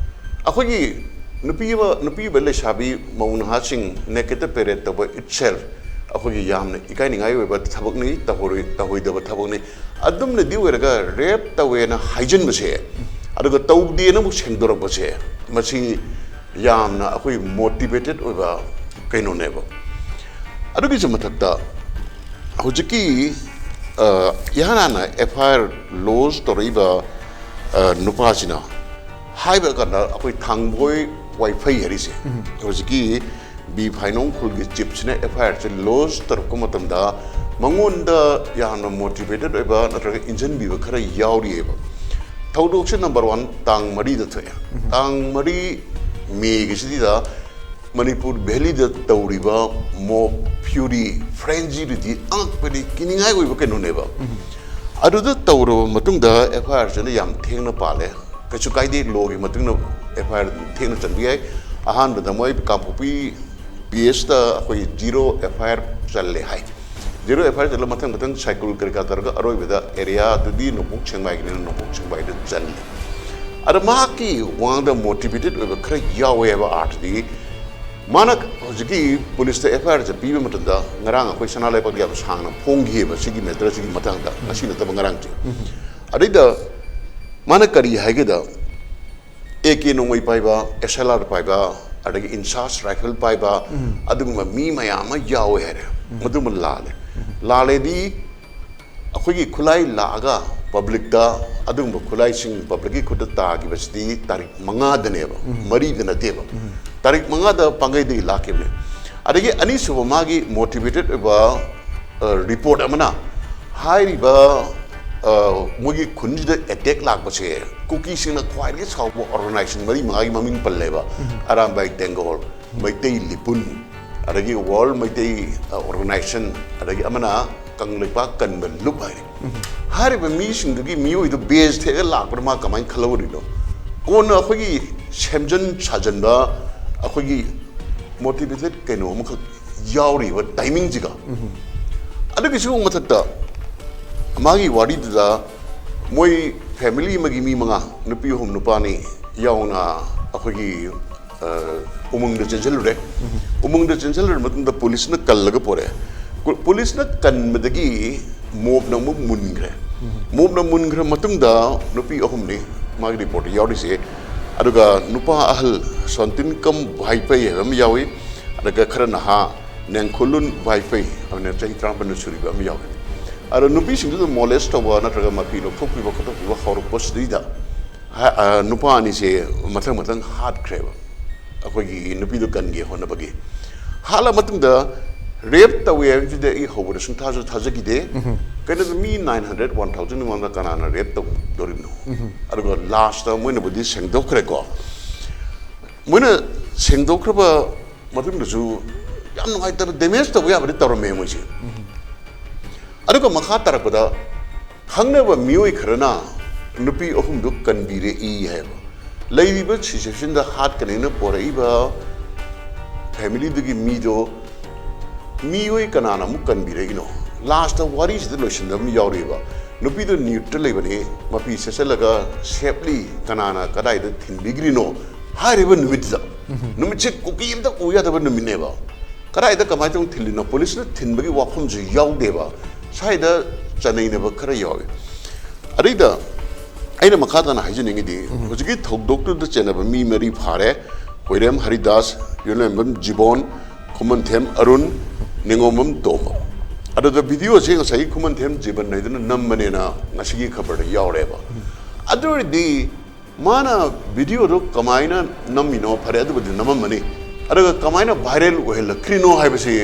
ꯑꯩꯈꯣꯏꯒꯤ ꯅꯨꯄꯤ ꯑꯃ, ꯅꯨꯄꯤ ꯑꯣꯏꯕ ꯂꯩꯁꯥꯕꯤ, ꯃꯧ ꯅꯍꯥꯁꯤꯡ ꯅꯦꯀꯦꯠꯇ ꯄꯦꯔꯦꯠ ꯇꯧꯕ itself ꯑꯩꯈꯣꯏꯒꯤ ꯌꯥꯝꯅ ꯏꯀꯥꯏꯅꯤꯡꯉꯥꯏ ꯑꯣꯏꯕ ꯊꯕꯛꯅꯤ, ꯇꯧꯍꯧꯔꯣꯏ-, ꯇꯧꯍꯣꯏꯗꯕ ꯊꯕꯛꯅꯤ꯫ ꯑꯗꯨꯝꯅꯗꯤ ꯑꯣꯏꯔꯒ ꯔꯦꯞ ꯇꯧꯋꯦꯅ ꯍꯥꯏꯖꯤꯟꯕꯁꯦ, ꯑꯗꯨꯒ ꯇꯧꯗꯦꯅ ꯑꯃꯨꯛ ꯁꯦꯡꯗꯣꯔꯛꯄꯁꯦ, ꯃꯁꯤ ꯌꯥꯝꯅ ꯑꯩꯈꯣꯏ ꯃꯣꯇꯤꯚꯦꯇꯦꯠ ꯑꯣꯏꯕ ꯀꯩꯅꯣꯅꯦꯕ꯫ ꯑꯗꯨꯒꯤꯁꯨ ꯃꯊꯛꯇ ꯍꯧꯖꯤꯛꯀꯤ, ꯑ, ꯏꯍꯥꯟ ꯍꯥꯟꯅ ꯑꯦꯐ ꯑꯥꯏ ꯑꯥꯔ ꯂꯣꯖ ꯇꯧꯔꯛꯏꯕ, ꯑ, ꯅꯨꯄꯥꯁꯤꯅ ꯍꯥꯏꯕ ꯀꯥꯟꯗ, ꯑꯩꯈꯣꯏ ꯊꯥꯡꯕꯣꯏ ꯋꯥꯏꯐꯩ ꯍꯥꯏꯔꯤꯁꯦ, ꯍꯧꯖꯤꯛꯀꯤ ꯕꯤ ꯐꯥꯏꯅꯣꯡ ꯈꯨꯜꯒꯤ ꯆꯤꯞꯁꯤꯅ ꯑꯦꯐ ꯑꯥꯏ ꯑꯥꯔꯁꯦ ꯂꯣꯖ ꯇꯧꯔꯛꯄ ꯃꯇꯝꯗ, ꯃꯉꯣꯟꯗ ꯌꯥꯝꯅ ꯃꯣꯇꯤꯚꯦꯇꯦꯠ ꯑꯣꯏꯕ ꯅꯠꯇ꯭ꯔꯒ ꯏꯟꯖꯟꯕꯤꯕ ꯈꯔ ꯌꯥꯎꯔꯤꯑꯕ꯫ ꯊꯧꯗꯣꯛꯁꯦ, ꯅꯝꯕꯔ ꯋꯥꯟ, ꯇꯥꯡ ꯃꯔꯤꯗ ꯊꯣꯛꯑꯦ꯫ ꯇꯥꯡ ꯃꯔꯤ ꯃꯦꯒꯤꯁꯤꯗ ꯃꯅꯤꯄꯨꯔ ꯚꯦꯂꯤꯗ ꯇꯧꯔꯤꯕ ꯃꯣꯕ ꯐ꯭ꯌꯨꯔꯤ, ꯐ꯭ꯔꯦꯟꯖꯤꯗꯨꯗꯤ ꯑꯉꯛꯄꯗꯤ ꯀꯤꯅꯤꯡꯉꯥꯏ ꯑꯣꯏꯕ ꯀꯩꯅꯣꯅꯦꯕ꯫ ꯑꯗꯨꯗ ꯇꯧꯔꯕ ꯃꯇꯨꯡꯗ ꯑꯦꯐ ꯑꯥꯏ ꯑꯥꯔꯁꯤꯅ ꯌꯥꯝ ꯊꯦꯡꯅ ꯄꯥꯜꯂꯦ꯫ ꯀꯩꯁꯨ ꯀꯥꯏꯗꯦ, ꯂꯣꯒꯤ ꯃꯇꯨꯡ ꯏꯟꯅ ꯑꯦꯐ ꯑꯥꯏ ꯑꯥꯔ ꯑꯗꯨꯝ ꯊꯦꯡꯅ ꯆꯟꯕ ꯌꯥꯏ꯫ ꯑꯍꯥꯟꯕꯗ ꯃꯣꯏ ꯀꯥꯡꯄꯣꯛꯄꯤ ꯄꯤ ꯑꯦꯁꯇ ꯑꯩꯈꯣꯏ ꯖꯤꯔꯣ ꯑꯦꯐ ꯑꯥꯏ ꯑꯥꯔ ꯆꯜꯂꯦ ꯍꯥꯏ꯫ ꯖꯤꯔꯣ ꯑꯦꯐ ꯑꯥꯏ ꯑꯥꯔ ꯆꯠꯂ ꯃꯊꯪ ꯃꯊꯪ ꯁꯥꯏꯀꯜ ꯀꯔꯤ ꯀꯔꯥ ꯇꯧꯔꯒ ꯑꯔꯣꯏꯕꯗ ꯑꯦꯔꯤꯌꯥꯗꯨꯗꯤ ꯅꯣꯡꯄꯣꯛ ꯁꯦꯡꯃꯥꯏꯒꯤꯅꯤꯅ ꯅꯣꯡꯄꯣꯛ ꯁꯦꯡꯃꯥꯏꯗ ꯆꯜꯂꯤ꯫ ꯑꯗ ꯃꯍꯥꯛꯀꯤ ꯋꯥꯉꯥꯡꯗ ꯃꯣꯇꯤꯚꯦꯇꯦꯠ ꯑꯣꯏꯕ ꯈꯔ ꯌꯥꯎꯋꯦ ꯍꯥꯏꯕ ꯑꯥꯔꯠꯇꯗꯤ ꯃꯥꯅ ꯍꯧꯖꯤꯛꯀꯤ ꯄꯨꯂꯤꯁꯇ ꯑꯦꯐ ꯑꯥꯏ ꯑꯥꯔꯁꯦ ꯄꯤꯕ ꯃꯇꯝꯗ ꯉꯔꯥꯡ ꯑꯩꯈꯣꯏ ꯁꯅꯥ ꯂꯩꯕꯥꯛ ꯌꯥꯝ ꯁꯥꯡꯅ ꯐꯣꯡꯈꯤꯑꯕ ꯁꯤꯒꯤ ꯃꯦꯇꯔꯁꯤꯒꯤ ꯃꯇꯥꯡꯗ, ꯉꯁꯤ ꯅꯠꯇꯕ ꯉꯔꯥꯡꯁꯦ꯫ ꯑꯗꯩꯗ ꯃꯥꯅ ꯀꯔꯤ ꯍꯥꯏꯒꯦꯗ, ꯑꯦ ꯀꯦ ꯅꯣꯡꯃꯩ ꯄꯥꯏꯕ, ꯑꯦꯁ ꯑꯦꯜ ꯑꯥꯔ ꯄꯥꯏꯕ, ꯑꯗꯒꯤ ꯏꯟꯁꯥꯁ ꯔꯥꯏꯐꯜ ꯄꯥꯏꯕ, ꯑꯗꯨꯒꯨꯝꯕ ꯃꯤ ꯃꯌꯥꯝ ꯑꯃ ꯌꯥꯎꯋꯦ ꯍꯥꯏꯔꯦ꯫ ꯃꯗꯨꯃ ꯂꯥꯜꯂꯦ꯫ ꯂꯥꯜꯂꯦꯗꯤ ꯑꯩꯈꯣꯏꯒꯤ ꯈꯨꯠꯂꯥꯏ ꯂꯥꯛꯑꯒ ꯄꯕ꯭ꯂꯤꯛꯇ ꯑꯗꯨꯒꯨꯝꯕ ꯈꯨꯠꯂꯥꯏꯁꯤꯡ ꯄꯕ꯭ꯂꯤꯛꯀꯤ ꯈꯨꯠꯇ ꯇꯥꯈꯤꯕꯁꯤꯗꯤ ꯇꯥꯔꯤꯛ ꯃꯉꯥꯗꯅꯦꯕ, ꯃꯔꯤꯗ ꯅꯠꯇꯦꯕ꯫ ꯇꯥꯔꯤꯛ ꯃꯉꯥꯗ ꯄꯥꯡꯒꯩꯗꯒꯤ ꯂꯥꯛꯈꯤꯕꯅꯦ꯫ ꯑꯗꯒꯤ ꯑꯅꯤꯁꯨꯕ ꯃꯥꯒꯤ ꯃꯣꯇꯤꯚꯦꯇꯦꯠ ꯑꯣꯏꯕ ꯔꯤꯄꯣꯔꯠ ꯑꯃꯅ ꯍꯥꯏꯔꯤꯕ, ꯑ, ꯃꯣꯏꯒꯤ ꯈꯨꯟꯁꯤꯗ ꯑꯦꯇꯦꯛ ꯂꯥꯛꯄꯁꯦ ꯀꯨꯀꯤꯁꯤꯡꯅ ꯈ꯭ꯋꯥꯏꯗꯒꯤ ꯆꯥꯎꯕ ꯑꯣꯔꯒꯅꯥꯏꯖꯦꯁꯟ ꯃꯔꯤ ꯃꯉꯥꯒꯤ ꯃꯃꯤꯡ ꯄꯜꯂꯦꯕ꯫ ꯑꯔꯥꯝꯕꯥꯏ ꯇꯦꯡꯒꯣꯜ, ꯃꯩꯇꯩ ꯂꯤꯄꯨꯟ, ꯑꯗꯒꯤ ꯋꯥꯔꯜ ꯃꯩꯇꯩ, ꯑ, ꯑꯣꯔꯒꯅꯥꯏꯖꯦꯁꯟ, ꯑꯗꯒꯤ ꯑꯃꯅ ꯀꯪꯂꯩꯄꯥꯛ ꯀꯟꯕ ꯂꯨꯞ ꯍꯥꯏꯔꯦ꯫ ꯍꯥꯏꯔꯤꯕ ꯃꯤꯁꯤꯡꯗꯨꯒꯤ ꯃꯤꯑꯣꯏꯗꯣ ꯕꯦꯖ ꯊꯦꯛꯑꯒ ꯂꯥꯛꯄꯗ ꯃꯥ ꯀꯃꯥꯏꯅ ꯈꯜꯍꯧꯔꯤꯅꯣ? ꯀꯣꯟꯅ ꯑꯩꯈꯣꯏꯒꯤ ꯁꯦꯝꯖꯤꯟ ꯁꯥꯖꯤꯟꯕ ꯑꯩꯈꯣꯏꯒꯤ ꯃꯣꯇꯤꯚꯦꯇꯦꯠ ꯀꯩꯅꯣ ꯑꯃꯈꯛ ꯌꯥꯎꯔꯤꯕ ꯇꯥꯏꯃꯤꯡꯁꯤꯒ꯫ ꯑꯗꯨꯒꯤꯁꯨ ꯃꯊꯛꯇ ꯃꯥꯒꯤ ꯋꯥꯔꯤꯗꯨꯗ ꯃꯣꯏ ꯐꯦꯃꯤꯂꯤ ꯑꯃꯒꯤ ꯃꯤ ꯃꯉꯥ, ꯅꯨꯄꯤ ꯑꯍꯨꯝ ꯅꯨꯄꯥ ꯑꯅꯤ ꯌꯥꯎꯅ ꯑꯩꯈꯣꯏꯒꯤ, ꯑ, ꯎꯃꯪꯗ ꯆꯦꯟꯁꯤꯜꯂꯨꯔꯦ꯫ ꯎꯃꯪꯗ ꯆꯦꯟꯁꯤꯜꯂꯨꯔ ꯃꯇꯨꯡꯗ ꯄꯨꯂꯤꯁꯅ ꯀꯜꯂꯒ ꯄꯣꯔꯛꯑꯦ꯫ ꯀꯨ-, ꯄꯨꯂꯤꯁꯅ ꯀꯟꯕꯗꯒꯤ ꯃꯣꯞꯅ ꯑꯃꯨꯛ ꯃꯨꯟꯈ꯭ꯔꯦ꯫ ꯃꯣꯞꯅ ꯃꯨꯟꯈ꯭ꯔ ꯃꯇꯨꯡꯗ ꯅꯨꯄꯤ ꯑꯍꯨꯝꯅꯤ ꯃꯥꯒꯤ ꯔꯤꯄꯣꯔꯠꯇ ꯌꯥꯎꯔꯤꯁꯦ꯫ ꯑꯗꯨꯒ ꯅꯨꯄꯥ ꯑꯍꯜ ꯁꯣꯟꯇꯤꯟ ꯀꯝ ꯚꯥꯏꯄꯩ ꯍꯥꯏꯕ ꯑꯃ ꯌꯥꯎꯏ꯫ ꯑꯗꯨꯒ ꯈꯔ ꯅꯍꯥ ꯅꯦꯡꯈꯨꯂꯨꯟ ꯚꯥꯏꯄꯩ, ꯑꯃꯅ ꯆꯍꯤ ꯇꯔꯥꯃꯥꯄꯟ ꯁꯨꯔꯤꯕ ꯑꯃ ꯌꯥꯎꯏ꯫ ꯑꯗꯣ ꯅꯨꯄꯤꯁꯤꯡꯗꯨꯗ ꯃꯣꯂꯦꯁ ꯇꯧꯕ ꯅꯠꯇ꯭ꯔꯒ ꯃꯐꯤ ꯂꯧꯊꯣꯛꯄꯤꯕ ꯈꯣꯠꯇꯣꯛꯄꯤꯕ ꯍꯧꯔꯛꯄꯁꯤꯗꯩꯗ ꯍꯥ-, ꯑ, ꯅꯨꯄꯥ ꯑꯅꯤꯁꯦ ꯃꯊꯪ ꯃꯊꯪ ꯍꯥꯠꯈ꯭ꯔꯦꯕ, ꯑꯩꯈꯣꯏꯒꯤ ꯅꯨꯄꯤꯗꯣ ꯀꯟꯒꯦ ꯍꯣꯠꯅꯕꯒꯤ꯫ ꯍꯥꯠꯂ ꯃꯇꯨꯡꯗ ꯔꯦꯞ ꯇꯧꯋꯦ ꯍꯥꯏꯕꯁꯤꯗꯤ ꯑꯩ ꯍꯧꯕꯗ ꯁꯨꯡꯊꯥꯁꯨ ꯊꯥꯖꯈꯤꯗꯦ꯫ ꯀꯩꯅꯣꯗ ꯃꯤ ꯅꯥꯏꯟ ꯍꯟꯗ꯭ꯔꯦꯠ, ꯋꯥꯟ ꯊꯥꯎꯖꯟ ꯃꯃꯥꯡꯗ ꯀꯅꯥꯅ ꯔꯦꯞ ꯇꯧꯗꯣꯔꯤꯕꯅꯣ? ꯑꯗꯨꯒ ꯂꯥꯁꯇ ꯃꯣꯏꯅꯕꯨꯗꯤ ꯁꯦꯡꯗꯣꯛꯈ꯭ꯔꯦꯀꯣ꯫ ꯃꯣꯏꯅ ꯁꯦꯡꯗꯣꯛꯈ꯭ꯔꯕ ꯃꯇꯨꯡꯗꯁꯨ ꯌꯥꯝ ꯅꯨꯡꯉꯥꯏꯇꯕ, ꯗꯦꯃꯦꯖ ꯇꯧꯕ ꯌꯥꯕꯗꯤ ꯇꯧꯔꯝꯃꯦ ꯃꯣꯏꯁꯦ꯫ ꯑꯗꯨꯒ ꯃꯈꯥ ꯇꯥꯔꯛꯄꯗ ꯈꯪꯅꯕ ꯃꯤꯑꯣꯏ ꯈꯔꯅ ꯅꯨꯄꯤ ꯑꯍꯨꯝꯗꯨ ꯀꯟꯕꯤꯔꯛꯏ ꯍꯥꯏꯕ꯫ ꯂꯩꯔꯤꯕ ꯁꯤꯆꯨꯋꯦꯁꯟꯗ ꯍꯥꯠꯀꯅꯦꯅ ꯄꯣꯔꯛꯏꯕ ꯐꯦꯃꯤꯂꯤꯗꯨꯒꯤ ꯃꯤꯗꯣ ꯃꯤꯑꯣꯏ ꯀꯅꯥꯅ ꯑꯃꯨꯛ ꯀꯟꯕꯤꯔꯛꯏꯅꯣ? ꯂꯥꯁꯇ ꯋꯥꯔꯤꯁꯤꯗ ꯂꯣꯏꯁꯤꯟꯕ ꯑꯃ ꯌꯥꯎꯔꯤꯕ꯫ ꯅꯨꯄꯤꯗꯣ ꯅ꯭ꯌꯨꯠꯇ ꯂꯩꯕꯅꯤ, ꯃꯄꯤ ꯁꯦꯠꯆꯜꯂꯒ ꯁꯦꯞꯂꯤ ꯀꯅꯥꯅ ꯀꯗꯥꯏꯗ ꯊꯤꯟꯕꯤꯈ꯭ꯔꯤꯅꯣ ꯍꯥꯏꯔꯤꯕ ꯅꯨꯃꯤꯠꯇꯨꯗ꯫ ꯅꯨꯃꯤꯠꯁꯦ ꯀꯨꯀꯤ ꯑꯝꯇ ꯎ ꯌꯥꯗꯕ ꯅꯨꯃꯤꯠꯅꯦꯕ꯫ ꯀꯗꯥꯏꯗ ꯀꯃꯥꯏꯅ ꯇꯧꯅ ꯊꯤꯜꯂꯤꯅꯣ? ꯄꯨꯂꯤꯁꯅ ꯊꯤꯟꯕꯒꯤ ꯋꯥꯐꯝꯁꯨ ꯌꯥꯎꯗꯦꯕ꯫ ꯁ꯭ꯋꯥꯏꯗ ꯆꯅꯩꯅꯕ ꯈꯔ ꯌꯥꯎꯏ꯫ ꯑꯗꯩꯗ ꯑꯩꯅ ꯃꯈꯥ ꯇꯥꯅ ꯍꯥꯏꯖꯅꯤꯡꯉꯤꯗꯤ, ꯍꯧꯖꯤꯛꯀꯤ ꯊꯧꯗꯣꯛꯇꯨꯗ ꯆꯦꯟꯅꯕ ꯃꯤ ꯃꯔꯤ ꯐꯥꯔꯦ: ꯈꯣꯏꯔꯦꯝ ꯍꯔꯤꯗꯥꯁ, ꯌꯨꯝꯂꯦꯝꯕꯝ ꯖꯤꯕꯣꯟ, ꯈꯨꯃꯟꯊꯦꯝ ꯑꯔꯨꯟ, ꯅꯤꯉꯣꯝꯕꯝ ꯇꯣꯝꯕ꯫ ꯑꯗꯨꯗ ꯚꯤꯗꯤꯑꯣꯁꯦ ꯉꯁꯥꯏꯒꯤ ꯈꯨꯃꯟꯊꯦꯝ ꯖꯤꯕꯟ ꯍꯥꯏꯗꯨꯅ ꯅꯝꯕꯅꯦꯅ ꯉꯁꯤꯒꯤ ꯈꯕꯔꯗ ꯌꯥꯎꯔꯦꯕ꯫ ꯑꯗꯨ ꯑꯣꯏꯔꯗꯤ ꯃꯥꯅ ꯚꯤꯗꯤꯑꯣꯗꯣ ꯀꯃꯥꯏꯅ ꯅꯝꯃꯤꯅꯣ? ꯐꯔꯦ, ꯑꯗꯨꯕꯨꯗꯤ ꯅꯝꯃꯝꯃꯅꯤ, ꯑꯗꯨꯒ ꯀꯃꯥꯏꯅ ꯚꯥꯏꯔꯦꯜ ꯑꯣꯏꯍꯜꯂꯛꯈ꯭ꯔꯤꯅꯣ ꯍꯥꯏꯕꯁꯤ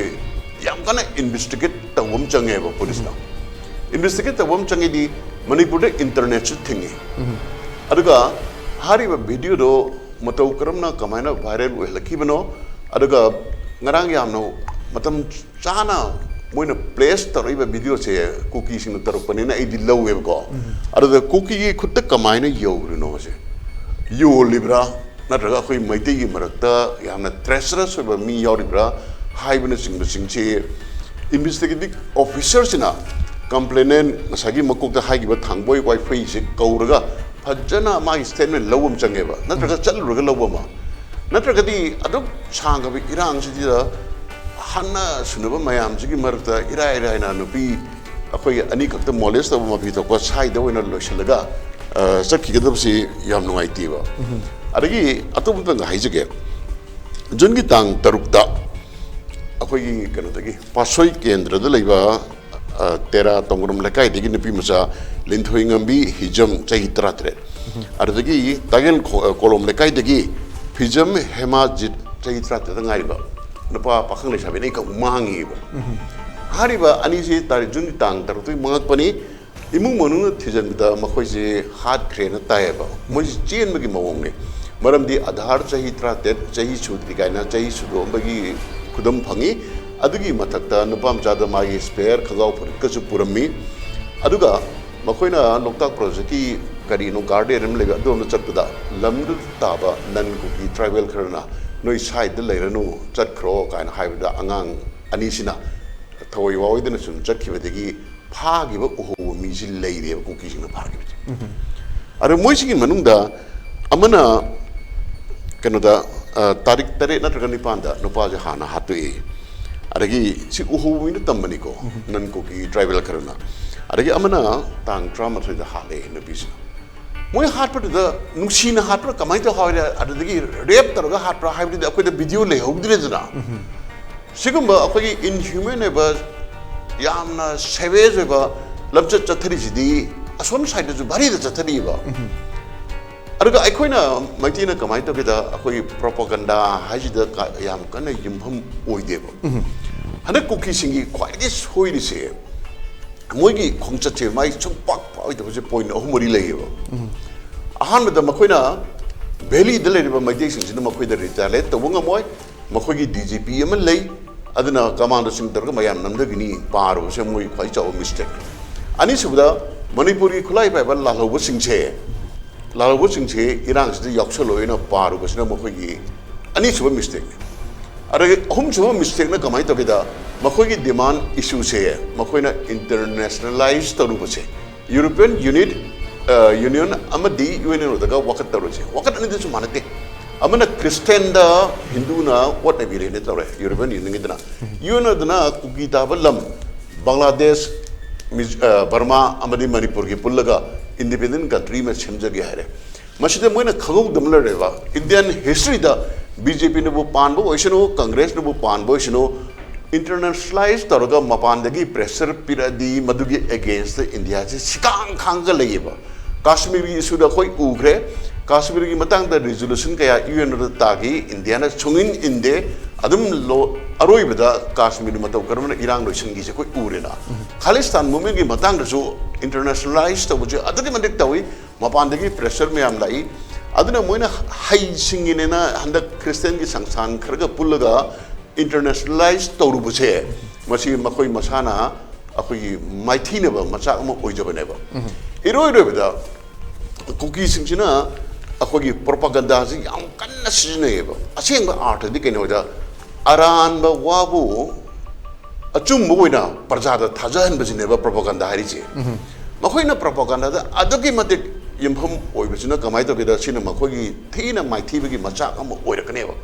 ꯌꯥꯝ ꯀꯟꯅ ꯏꯟꯚꯦꯁꯇꯤꯒꯦꯠ ꯇꯧꯕ ꯑꯃ ꯆꯪꯉꯦꯕ ꯄꯨꯂꯤꯁꯅ꯫ ꯏꯟꯚꯦꯁꯇꯤꯒꯦꯠ ꯇꯧꯕ ꯑꯃ ꯆꯪꯉꯤꯗꯤ ꯃꯅꯤꯄꯨꯔꯗ ꯏꯟꯇꯔꯅꯦꯠꯁꯨ ꯊꯤꯡꯉꯤ꯫ ꯑꯗꯨꯒ ꯍꯥꯏꯔꯤꯕ ꯚꯤꯗꯤꯑꯣꯗꯣ ꯃꯇꯧ ꯀꯔꯝꯅ, ꯀꯃꯥꯏꯅ ꯚꯥꯏꯔꯦꯜ ꯑꯣꯏꯍꯜꯂꯛꯈꯤꯕꯅꯣ? ꯑꯗꯨꯒ ꯉꯔꯥꯡ ꯌꯥꯝꯅ ꯃꯇꯝ ꯆꯥꯅ ꯃꯣꯏꯅ ꯄ꯭ꯂꯦꯁ ꯇꯧꯔꯛꯏꯕ ꯚꯤꯗꯤꯑꯣꯁꯦ ꯀꯨꯀꯤꯁꯤꯡꯅ ꯇꯧꯔꯛꯄꯅꯤꯅ ꯑꯩꯗꯤ ꯂꯧꯋꯦꯕꯀꯣ꯫ ꯑꯗꯨꯗ ꯀꯨꯀꯤꯒꯤ ꯈꯨꯠꯇ ꯀꯃꯥꯏꯅ ꯌꯧꯔꯤꯅꯣ ꯃꯁꯦ? ꯌꯣꯜꯂꯤꯕ꯭ꯔꯥ? ꯅꯠꯇ꯭ꯔꯒ ꯑꯩꯈꯣꯏ ꯃꯩꯇꯩꯒꯤ ꯃꯔꯛꯇ ꯌꯥꯝꯅ ꯇ꯭ꯔꯦꯆꯔꯁ ꯑꯣꯏꯕ ꯃꯤ ꯌꯥꯎꯔꯤꯕ꯭ꯔꯥ ꯍꯥꯏꯕꯅꯆꯤꯡꯕꯁꯤꯡꯁꯤ ꯏꯟꯚꯦꯁꯇꯤꯒꯦꯇꯤꯡ ꯑꯣꯐꯤꯁꯔꯁꯤꯅ, ꯀꯝꯄ꯭ꯂꯦꯅꯦꯟ ꯉꯁꯥꯏꯒꯤ ꯃꯀꯣꯛꯇ ꯍꯥꯏꯈꯤꯕ ꯊꯥꯡꯕꯣꯏ ꯋꯥꯏꯐꯩꯁꯦ ꯀꯧꯔꯒ ꯐꯖꯅ ꯃꯥꯒꯤ ꯁ꯭ꯇꯦꯠꯃꯦꯟ ꯂꯧꯕ ꯑꯃ ꯆꯪꯉꯦꯕ, ꯅꯠꯇ꯭ꯔꯒ ꯆꯠꯂꯨꯔꯒ ꯂꯧꯕ ꯑꯃ꯫ ꯅꯠꯇ꯭ꯔꯒꯗꯤ ꯑꯗꯨꯛ ꯁꯥꯡꯉꯕ ꯏꯔꯥꯡꯁꯤꯗ ꯍꯥꯠꯅ ꯁꯨꯅꯕ ꯃꯌꯥꯝꯁꯤꯒꯤ ꯃꯔꯛꯇ ꯏꯔꯥꯏ ꯂꯥꯏꯅ ꯅꯨꯄꯤ ꯑꯩꯈꯣꯏꯒꯤ ꯑꯅꯤꯈꯛꯇ ꯃꯣꯂꯦꯁ ꯇꯧꯕ, ꯃꯐꯤ ꯊꯣꯛꯄ ꯁ꯭ꯋꯥꯏꯗ ꯑꯣꯏꯅ ꯂꯣꯏꯁꯤꯜꯂꯒ, ꯑ, ꯆꯠꯈꯤꯒꯗꯕꯁꯤ ꯌꯥꯝ ꯅꯨꯡꯉꯥꯏꯇꯦꯕ꯫ ꯑꯗꯒꯤ ꯑꯇꯣꯞꯄ ꯑꯝꯇꯪꯒ ꯍꯥꯏꯖꯒꯦ, ꯖꯨꯟꯒꯤ ꯇꯥꯡ ꯇꯔꯨꯛꯇ ꯑꯩꯈꯣꯏꯒꯤ ꯀꯩꯅꯣꯗꯒꯤ, ꯄꯥꯠꯁꯣꯏ ꯀꯦꯟꯗ꯭ꯔꯗ ꯂꯩꯕ, ꯑ, ꯇꯦꯔꯥ ꯇꯣꯡꯒ꯭ꯔꯝ ꯂꯩꯀꯥꯏꯗꯒꯤ ꯅꯨꯄꯤ ꯃꯆꯥ ꯂꯤꯟꯊꯣꯏꯉꯝꯕꯤ ꯍꯤꯖꯝ, ꯆꯍꯤ ꯇꯔꯥꯇꯔꯦꯠ꯫ ꯑꯗꯨꯗꯒꯤ ꯇꯥꯒꯦꯜ ꯈꯣ-, ꯀꯣꯂꯣꯝ ꯂꯩꯀꯥꯏꯗꯒꯤ ꯐꯤꯖꯝ ꯍꯦꯃꯥꯖꯤꯠ, ꯆꯍꯤ ꯇꯔꯥꯇꯔꯦꯠꯇ ꯉꯥꯏꯔꯤꯕ ꯅꯨꯄꯥ ꯄꯥꯈꯪ ꯂꯩꯁꯥꯕꯤ ꯑꯅꯤꯈꯛ ꯃꯥꯡꯉꯤꯕ꯫ ꯍꯥꯏꯔꯤꯕ ꯑꯅꯤꯁꯤ ꯇꯥꯔꯤꯛ ꯖꯨꯟꯒꯤ ꯇꯥꯡ ꯇꯔꯨꯛꯇꯒꯤ ꯃꯥꯡꯉꯛꯄꯅꯤ꯫ ꯏꯃꯨꯡ ꯃꯅꯨꯡꯅ ꯊꯤꯖꯤꯟꯕꯗ ꯃꯈꯣꯏꯁꯦ ꯍꯥꯠꯈ꯭ꯔꯦꯅ ꯇꯥꯏꯌꯦꯕ꯫ ꯃꯣꯏꯁꯦ ꯆꯦꯟꯕꯒꯤ ꯃꯑꯣꯡꯅꯦ꯫ ꯃꯔꯝꯗꯤ ꯑꯙꯥꯔ ꯆꯍꯤ ꯇꯔꯥꯇꯔꯦꯠ, ꯆꯍꯤ ꯁꯨꯗ꯭ꯔꯤ ꯀꯥꯏꯅ ꯆꯍꯤ ꯁꯨꯗꯣꯛꯑꯝꯕꯒꯤ ꯈꯨꯗꯝ ꯐꯪꯉꯤ꯫ ꯑꯗꯨꯒꯤ ꯃꯊꯛꯇ ꯅꯨꯄꯥ ꯃꯆꯥꯗ ꯃꯥꯒꯤ ꯁ꯭ꯄꯦꯌꯔ ꯈꯣꯡꯒ꯭ꯔꯥꯎ ꯐꯨꯔꯤꯠꯀꯁꯨ ꯄꯨꯔꯝꯃꯤ꯫ ꯑꯗꯨꯒ ꯃꯈꯣꯏꯅ ꯂꯣꯛꯇꯥꯛ ꯄ꯭ꯔꯣꯖꯦꯛꯀꯤ ꯀꯔꯤꯅꯣ ꯒꯥꯔꯗꯦꯟ ꯑꯃ ꯂꯩꯕ, ꯑꯗꯣꯝꯗ ꯆꯠꯄꯗ ꯂꯝꯗꯨ ꯇꯥꯕ ꯅꯟ ꯀꯨꯀꯤ ꯇ꯭ꯔꯥꯏꯕꯦꯜ ꯈꯔꯅ "ꯅꯣꯏ ꯁꯥꯏꯗ ꯂꯩꯔꯅꯨ, ꯆꯠꯈ꯭ꯔꯣ" ꯀꯥꯏꯅ ꯍꯥꯏꯕꯗ ꯑꯉꯥꯡ ꯑꯅꯤꯁꯤꯅ ꯊꯋꯥꯏ ꯋꯥꯑꯣꯏꯗꯅ ꯁꯨꯝ ꯆꯠꯈꯤꯕꯗꯒꯤ ꯐꯥꯈꯤꯕ ꯎꯍꯧꯕ ꯃꯤꯁꯤ ꯂꯩꯔꯦꯕ, ꯀꯨꯀꯤꯁꯤꯡꯅ ꯐꯥꯈꯤꯕꯁꯦ꯫ ꯑꯗꯣ ꯃꯣꯏꯁꯤꯒꯤ ꯃꯅꯨꯡꯗ ꯑꯃꯅ ꯀꯩꯅꯣꯗ, ꯑ, ꯇꯥꯔꯤꯛ ꯇꯔꯦꯠ ꯅꯠꯇ꯭ꯔꯒ ꯅꯤꯄꯥꯟꯗ ꯅꯨꯄꯥꯁꯦ ꯍꯥꯟꯅ ꯍꯥꯠꯇꯣꯛꯏ꯫ ꯑꯗꯒꯤ ꯁꯤ ꯎꯍꯧꯕ ꯃꯤꯅ ꯇꯝꯕꯅꯤꯀꯣ, ꯅꯟ ꯀꯨꯀꯤ ꯇ꯭ꯔꯥꯏꯕꯦꯜ ꯈꯔꯅ꯫ ꯑꯗꯒꯤ ꯑꯃꯅ ꯇꯥꯡ ꯇꯔꯥꯃꯥꯊꯣꯏꯗ ꯍꯥꯠꯂꯦ ꯅꯨꯄꯤꯁꯤꯅ꯫ ꯃꯣꯏ ꯍꯥꯠꯄꯗꯨꯗ ꯅꯨꯡꯁꯤꯅ ꯍꯥꯠꯄ꯭ꯔꯥ, ꯀꯃꯥꯏꯅ ꯇꯧ ꯍꯥꯠꯂꯦ, ꯑꯗꯨꯗꯒꯤ ꯔꯦꯞ ꯇꯧꯔꯒ ꯍꯥꯠꯄ꯭ꯔꯥ ꯍꯥꯏꯕꯗꯨꯗꯤ ꯑꯩꯈꯣꯏꯗ ꯚꯤꯗꯤꯑꯣ ꯂꯩꯍꯧꯗ꯭ꯔꯦꯗꯅ꯫ ꯁꯤꯒꯨꯝꯕ ꯑꯩꯈꯣꯏꯒꯤ ꯏꯟꯍ꯭ꯌꯨꯃꯦꯟ ꯑꯣꯏꯕ, ꯌꯥꯝꯅ ꯁꯦꯚꯦꯖ ꯑꯣꯏꯕ ꯂꯝꯆꯠ ꯆꯠꯊꯔꯤꯁꯤꯗꯤ ꯑꯁꯣꯝ ꯁꯥꯏꯗꯁꯨ ꯚꯥꯔꯤꯗ ꯆꯠꯊꯔꯤꯕ꯫ ꯑꯗꯨꯒ ꯑꯩꯈꯣꯏꯅ, ꯃꯩꯇꯩꯅ ꯀꯃꯥꯏꯅ ꯇꯧꯒꯦꯗ, ꯑꯩꯈꯣꯏꯒꯤ ꯄ꯭ꯔꯣꯄꯥꯒꯟꯗꯥ ꯍꯥꯏꯁꯤꯗ ꯀ-, ꯌꯥꯝ ꯀꯟꯅ ꯌꯨꯝꯐꯝ ꯑꯣꯏꯗꯦꯕ꯫ ꯍꯟꯗꯛ ꯀꯨꯀꯤꯁꯤꯡꯒꯤ ꯈ꯭ꯋꯥꯏꯗꯒꯤ ꯁꯣꯏꯔꯤꯁꯦ, ꯃꯣꯏꯒꯤ ꯈꯣꯡꯆꯠꯁꯦ ꯃꯥꯏ ꯁꯨꯝ ꯄꯥꯛ ꯄꯥꯛꯑꯣꯏꯗꯕꯁꯦ ꯄꯣꯏꯟ ꯑꯍꯨꯝ ꯃꯔꯤ ꯂꯩꯌꯦꯕ꯫ ꯑꯍꯥꯟꯕꯗ, ꯃꯈꯣꯏꯅ ꯚꯦꯂꯤꯗ ꯂꯩꯔꯤꯕ ꯃꯩꯇꯩꯁꯤꯡꯁꯤꯅ ꯃꯈꯣꯏꯗ ꯔꯤꯇꯥꯂꯤꯌꯦꯠ ꯇꯧꯕ ꯉꯝꯃꯣꯏ꯫ ꯃꯈꯣꯏꯒꯤ ꯗꯤ ꯖꯤ ꯄꯤ ꯑꯃ ꯂꯩ, ꯑꯗꯨꯅ ꯀꯃꯥꯟꯗꯣꯁꯤꯡ ꯇꯧꯔꯒ ꯃꯌꯥꯝ ꯅꯝꯊꯒꯅꯤ ꯄꯥꯔꯨꯕꯁꯦ ꯃꯣꯏꯒꯤ ꯈ꯭ꯋꯥꯏ ꯆꯥꯎꯕ ꯃꯤꯁꯇꯦꯛ꯫ ꯑꯅꯤꯁꯨꯕꯗ, ꯃꯅꯤꯄꯨꯔꯒꯤ ꯈꯨꯠꯂꯥꯏ ꯄꯥꯏꯕ ꯂꯥꯜꯍꯧꯕꯁꯤꯡꯁꯦ, ꯂꯥꯜꯍꯧꯕꯁꯤꯡꯁꯦ ꯏꯔꯥꯡꯁꯤꯗ ꯌꯥꯎꯁꯜꯂꯣꯏꯅ ꯄꯥꯔꯨꯕꯁꯤꯅ ꯃꯈꯣꯏꯒꯤ ꯑꯅꯤꯁꯨꯕ ꯃꯤꯁꯇꯦꯛꯅꯤ꯫ ꯑꯗꯒꯤ ꯑꯍꯨꯝꯁꯨꯕ ꯃꯤꯁꯇꯦꯛꯅ ꯀꯃꯥꯏꯅ ꯇꯧꯒꯦꯗ, ꯃꯈꯣꯏꯒꯤ ꯗꯤꯃꯥꯟ ꯏꯁꯨꯁꯦ ꯃꯈꯣꯏꯅ ꯏꯟꯇꯔꯅꯦꯁꯅꯦꯂꯥꯏꯁ ꯇꯧꯔꯨꯕꯁꯦ, ꯌꯨꯔꯣꯄꯤꯌꯟ ꯌꯨꯅꯤꯠ, ꯑ, ꯌꯨꯅꯤꯌꯟ ꯑꯃꯗꯤ ꯌꯨ ꯑꯦꯟ ꯑꯣꯗꯒ ꯋꯥꯀꯠ ꯇꯧꯔꯁꯦ꯫ ꯋꯥꯀꯠ ꯑꯅꯤꯗꯨꯁꯨ ꯃꯥꯟꯅꯗꯦ꯫ ꯑꯃꯅ ꯈ꯭ꯔꯤꯁꯇꯦꯟꯗ ꯍꯤꯟꯗꯨꯅ ꯋꯥꯠꯅꯕꯤꯔꯦꯅ ꯇꯧꯔꯦ, ꯌꯨꯔꯣꯄꯤꯌꯟ ꯌꯨꯅꯤꯌꯟꯒꯤꯗꯅ꯫ ꯌꯨ ꯑꯦꯟ ꯑꯣꯗꯅ ꯀꯨꯀꯤ ꯇꯥꯕ ꯂꯝ ꯕꯪꯒ꯭ꯂꯥꯗꯦꯁ, ꯃꯤꯖ-, ꯑ, ꯕꯔꯃꯥ ꯑꯃꯗꯤ ꯃꯅꯤꯄꯨꯔꯒꯤ ꯄꯨꯜꯂꯒ ꯏꯟꯗꯤꯄꯦꯟꯗꯦꯟ ꯀꯟꯇ꯭ꯔꯤ ꯑꯃ ꯁꯦꯝꯖꯒꯦ ꯍꯥꯏꯔꯦ꯫ ꯃꯁꯤꯗ ꯃꯣꯏꯅ ꯈꯪꯍꯧꯗꯕ ꯑꯃ ꯂꯩꯔꯦꯕ꯫ ꯏꯟꯗꯤꯌꯟ ꯍꯤꯁꯇ꯭ꯔꯤꯗ ꯕꯤ ꯖꯦ ꯄꯤꯅꯕꯨ ꯄꯥꯟꯕ ꯑꯣꯏꯁꯅꯨ, ꯀꯪꯒ꯭ꯔꯦꯁꯅꯕꯨ ꯄꯥꯟꯕ ꯑꯣꯏꯁꯅꯨ, ꯏꯟꯇꯔꯅꯦꯁꯅꯦꯂꯥꯏꯁ ꯇꯧꯔꯒ ꯃꯄꯥꯟꯗꯒꯤ ꯄ꯭ꯔꯦꯁꯔ ꯄꯤꯔꯛꯑꯗꯤ ꯃꯗꯨꯒꯤ ꯑꯦꯒꯦꯟꯁꯇ ꯏꯟꯗꯤꯌꯥꯁꯦ ꯁꯤꯀꯥꯡ ꯈꯥꯡꯒ ꯂꯩꯌꯦꯕ꯫ ꯀꯥꯁꯃꯤꯔꯒꯤ ꯏꯁꯨꯗ ꯑꯩꯈꯣꯏ ꯎꯈ꯭ꯔꯦ, ꯀꯥꯁꯃꯤꯔꯒꯤ ꯃꯇꯥꯡꯗ ꯔꯤꯖꯣꯂꯨꯁꯟ ꯀꯌꯥ ꯌꯨ ꯑꯦꯟꯗ ꯇꯥꯈꯤ, ꯏꯟꯗꯤꯌꯥꯅ ꯁꯨꯡꯏꯟ ꯏꯟꯗꯦ꯫ ꯑꯗꯨꯝ ꯂꯣ-, ꯑꯔꯣꯏꯕꯗ ꯀꯥꯁꯃꯤꯔ ꯃꯇꯧ ꯀꯔꯝꯅ ꯏꯔꯥꯡ ꯂꯣꯏꯁꯤꯟꯈꯤꯁꯦ ꯑꯩꯈꯣꯏ ꯎꯔꯦꯅ꯫ ꯈꯥꯂꯤꯁꯇꯥꯟ ꯃꯨꯚꯃꯦꯟꯒꯤ ꯃꯇꯥꯡꯗꯁꯨ ꯏꯟꯇꯔꯅꯦꯁꯅꯦꯂꯥꯏꯁ ꯇꯧꯕꯁꯦ ꯑꯗꯨꯛꯀꯤ ꯃꯇꯤꯛ ꯇꯧꯏ꯫ ꯃꯄꯥꯟꯗꯒꯤ ꯄ꯭ꯔꯦꯁꯔ ꯃꯌꯥꯝ ꯂꯥꯛꯏ꯫ ꯑꯗꯨꯅ ꯃꯣꯏꯅ ꯍꯩꯁꯤꯡꯉꯤꯅꯦꯅ ꯍꯟꯗꯛ ꯈ꯭ꯔꯤꯁꯇꯤꯌꯥꯟꯒꯤ ꯁꯪꯁꯊꯥꯟ ꯈꯔꯒ ꯄꯨꯜꯂꯒ ꯏꯟꯇꯔꯅꯦꯁꯅꯦꯂꯥꯏꯁ ꯇꯧꯔꯨꯕꯁꯦ, ꯃꯁꯤ ꯃꯈꯣꯏ ꯃꯁꯥꯅ ꯑꯩꯈꯣꯏꯒꯤ ꯃꯥꯏꯊꯤꯅꯕ ꯃꯆꯥꯛ ꯑꯃ ꯑꯣꯏꯖꯕꯅꯦꯕ꯫ ꯏꯔꯣꯏ ꯂꯣꯏꯕꯗ ꯀꯨꯀꯤꯁꯤꯡꯁꯤꯅ ꯑꯩꯈꯣꯏꯒꯤ ꯄ꯭ꯔꯣꯄꯥꯒꯟꯗꯥꯁꯤ ꯌꯥꯝ ꯀꯟꯅ ꯁꯤꯖꯤꯟꯅꯩꯌꯦꯕ꯫ ꯑꯁꯦꯡꯕ ꯑꯥꯔꯊꯗꯤ ꯀꯩꯅꯣ ꯍꯥꯏꯗ, ꯑꯔꯥꯟꯕ ꯋꯥꯕꯨ ꯑꯆꯨꯝꯕ ꯑꯣꯏꯅ ꯄ꯭ꯔꯖꯥꯗ ꯊꯥꯖꯍꯟꯕꯁꯤꯅꯦꯕ ꯄ꯭ꯔꯣꯄꯥꯒꯟꯗꯥ ꯍꯥꯏꯔꯤꯁꯦ꯫ ꯃꯈꯣꯏꯅ ꯄ꯭ꯔꯣꯄꯥꯒꯟꯗꯥꯗ ꯑꯗꯨꯛꯀꯤ ꯃꯇꯤꯛ ꯌꯨꯝꯐꯝ ꯑꯣꯏꯕꯁꯤꯅ ꯀꯃꯥꯏꯅ ꯇꯧꯒꯦꯗ, ꯁꯤꯅ ꯃꯈꯣꯏꯒꯤ ꯊꯤꯅ ꯃꯥꯏꯊꯤꯕꯒꯤ ꯃꯆꯥꯛ ꯑꯃ ꯑꯣꯏꯔꯛꯀꯅꯦꯕ꯫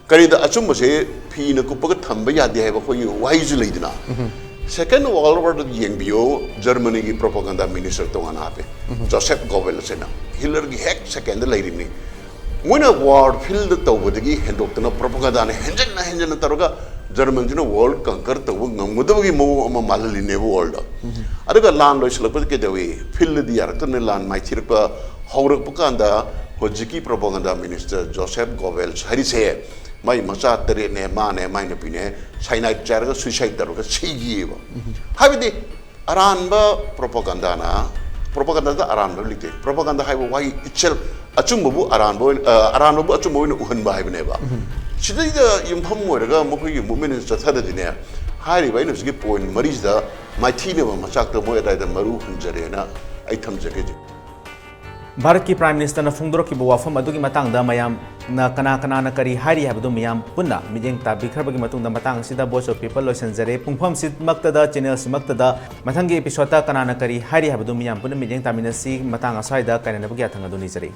ꯀꯔꯤꯗ ꯑꯆꯨꯝꯕꯁꯦ ꯐꯤꯅ ꯀꯨꯞꯄꯒ ꯊꯝꯕ ꯌꯥꯗꯦ ꯍꯥꯏꯕ ꯑꯩꯈꯣꯏꯒꯤ ꯋꯥꯍꯩꯁꯨ ꯂꯩꯗꯅ꯫ ꯁꯦꯀꯦꯟ ꯋꯥꯔꯜ ꯋꯥꯔꯗ ꯌꯦꯡꯕꯤꯌꯣ, ꯖꯔꯃꯅꯤꯒꯤ ꯄ꯭ꯔꯣꯄꯥꯒꯟꯗꯥ ꯃꯤꯅꯤꯁꯇꯔ ꯇꯣꯉꯥꯟꯅ ꯍꯥꯞꯄꯦ, ꯖꯣꯁꯦꯐ ꯒꯣꯕꯦꯜꯁꯅ꯫ ꯍꯤꯠꯂꯔꯒꯤ ꯍꯦꯛ ꯁꯦꯀꯦꯟꯗ ꯂꯩꯔꯤꯕꯅꯤ꯫ ꯃꯣꯏꯅ ꯋꯥꯔ ꯐꯤꯜꯗ ꯇꯧꯕꯗꯒꯤ ꯍꯦꯟꯗꯣꯛꯇꯅ ꯄ꯭ꯔꯣꯄꯥꯒꯟꯗꯥꯅ ꯍꯦꯟꯖꯟꯅ ꯍꯦꯟꯖꯟꯅ ꯇꯧꯔꯒ ꯖꯔꯃꯟꯁꯤꯅ ꯋꯥꯔꯜ ꯀꯪꯀꯔ ꯇꯧꯕ ꯉꯝꯒꯗꯕꯒꯤ ꯃꯑꯣꯡ ꯑꯃ ꯃꯥꯜꯍꯜꯂꯤꯅꯦꯕ ꯋꯥꯔꯜꯗ꯫ ꯑꯗꯨꯒ ꯂꯥꯟ ꯂꯣꯏꯁꯤꯜꯂꯛꯄꯗ ꯀꯩꯗꯧꯏ? ꯐꯤꯜꯗꯗꯤ ꯌꯥꯔꯛꯇꯕꯅꯤ, ꯂꯥꯟ ꯃꯥꯏꯊꯤꯔꯛꯄ ꯍꯧꯔꯛꯄ ꯀꯥꯟꯗ ꯍꯧꯖꯤꯛꯀꯤ ꯄ꯭ꯔꯣꯄꯥꯒꯟꯗꯥ ꯃꯤꯅꯤꯁꯇꯔ ꯖꯣꯁꯦꯐ ꯒꯣꯕꯦꯜꯁ ꯍꯥꯏꯔꯤꯁꯦ, ꯃꯥꯏ ꯃꯆꯥ ꯇꯔꯦꯠꯅꯦ, ꯃꯥꯅꯦ, ꯃꯥꯏ ꯅꯨꯄꯤꯅꯦ, ꯁꯥꯏꯅꯥꯏꯠ ꯆꯥꯏꯔꯒ ꯁꯨꯏꯁꯥꯏꯠ ꯇꯧꯔꯒ ꯁꯤꯈꯤꯑꯕ꯫ ꯍꯥꯏꯕꯗꯤ ꯑꯔꯥꯟꯕ ꯄ꯭ꯔꯣꯄꯥꯒꯟꯗꯥꯅ, ꯄ꯭ꯔꯣꯄꯥꯒꯟꯗꯥꯗ ꯑꯔꯥꯟꯕ ꯂꯩꯇꯦ꯫ ꯄ꯭ꯔꯣꯄꯥꯒꯟꯗꯥ ꯍꯥꯏꯕ ꯋꯥꯍꯩ itself ꯑꯆꯨꯝꯕꯕꯨ ꯑꯔꯥꯟꯕ ꯑꯣꯏꯅ, ꯑ, ꯑꯔꯥꯟꯕꯕꯨ ꯑꯆꯨꯝꯕ ꯑꯣꯏꯅ ꯎꯍꯟꯕ ꯍꯥꯏꯕꯅꯦꯕ꯫ ꯁꯤꯗꯩꯗ ꯌꯨꯝꯐꯝ ꯑꯣꯏꯔꯒ ꯃꯈꯣꯏꯒꯤ ꯃꯨꯞꯃꯦꯟ ꯆꯠꯊꯔꯗꯤꯅꯦ, ꯍꯥꯏꯔꯤꯕ ꯑꯩꯅ ꯍꯧꯖꯤꯛꯀꯤ ꯄꯣꯏꯟ ꯃꯔꯤꯁꯤꯗ ꯃꯥꯏꯊꯤꯅꯕ ꯃꯆꯥꯛꯇ ꯃꯣꯏ ꯑꯗꯥꯏꯗ ꯃꯔꯨ ꯍꯨꯟꯖꯔꯦꯅ ꯑꯩ ꯊꯝꯖꯒꯦ꯫ ꯚꯥꯔꯠꯀꯤ ꯄ꯭ꯔꯥꯏꯝ ꯃꯤꯅꯤꯁꯇꯔꯅ ꯐꯣꯡꯗꯣꯔꯛꯈꯤꯕ ꯋꯥꯐꯝ ꯑꯗꯨꯒꯤ ꯃꯇꯥꯡꯗ ꯃꯌꯥꯝꯅ ꯀꯅꯥ ꯀꯅꯥꯅ ꯀꯔꯤ ꯍꯥꯏꯔꯤ ꯍꯥꯏꯕꯗꯨ ꯃꯤꯌꯥꯝ ꯄꯨꯟꯅ ꯃꯤꯠꯌꯦꯡ ꯇꯥꯕꯤꯈ꯭ꯔꯕꯒꯤ ꯃꯇꯨꯡꯗ, ꯃꯇꯥꯡ ꯑꯁꯤꯗ Voice of People ꯂꯣꯏꯁꯤꯟꯖꯔꯦ꯫ ꯄꯨꯡꯐꯝꯁꯤꯃꯛꯇꯗ, ꯆꯦꯅꯦꯜꯁꯤꯃꯛꯇꯗ ꯃꯊꯪꯒꯤ ꯑꯦꯄꯤꯁꯣꯗꯇ ꯀꯅꯥꯅ ꯀꯔꯤ ꯍꯥꯏꯔꯤ ꯍꯥꯏꯕꯗꯨ ꯃꯤꯌꯥꯝ ꯄꯨꯟꯅ ꯃꯤꯠꯌꯦꯡ ꯇꯥꯃꯤꯟꯅꯁꯤ꯫ ꯃꯇꯥꯡ ꯑꯁ꯭ꯋꯥꯏꯗ ꯀꯥꯏꯅꯅꯕꯒꯤ ꯌꯥꯊꯪ ꯑꯗꯨ ꯅꯤꯖꯔꯤ꯫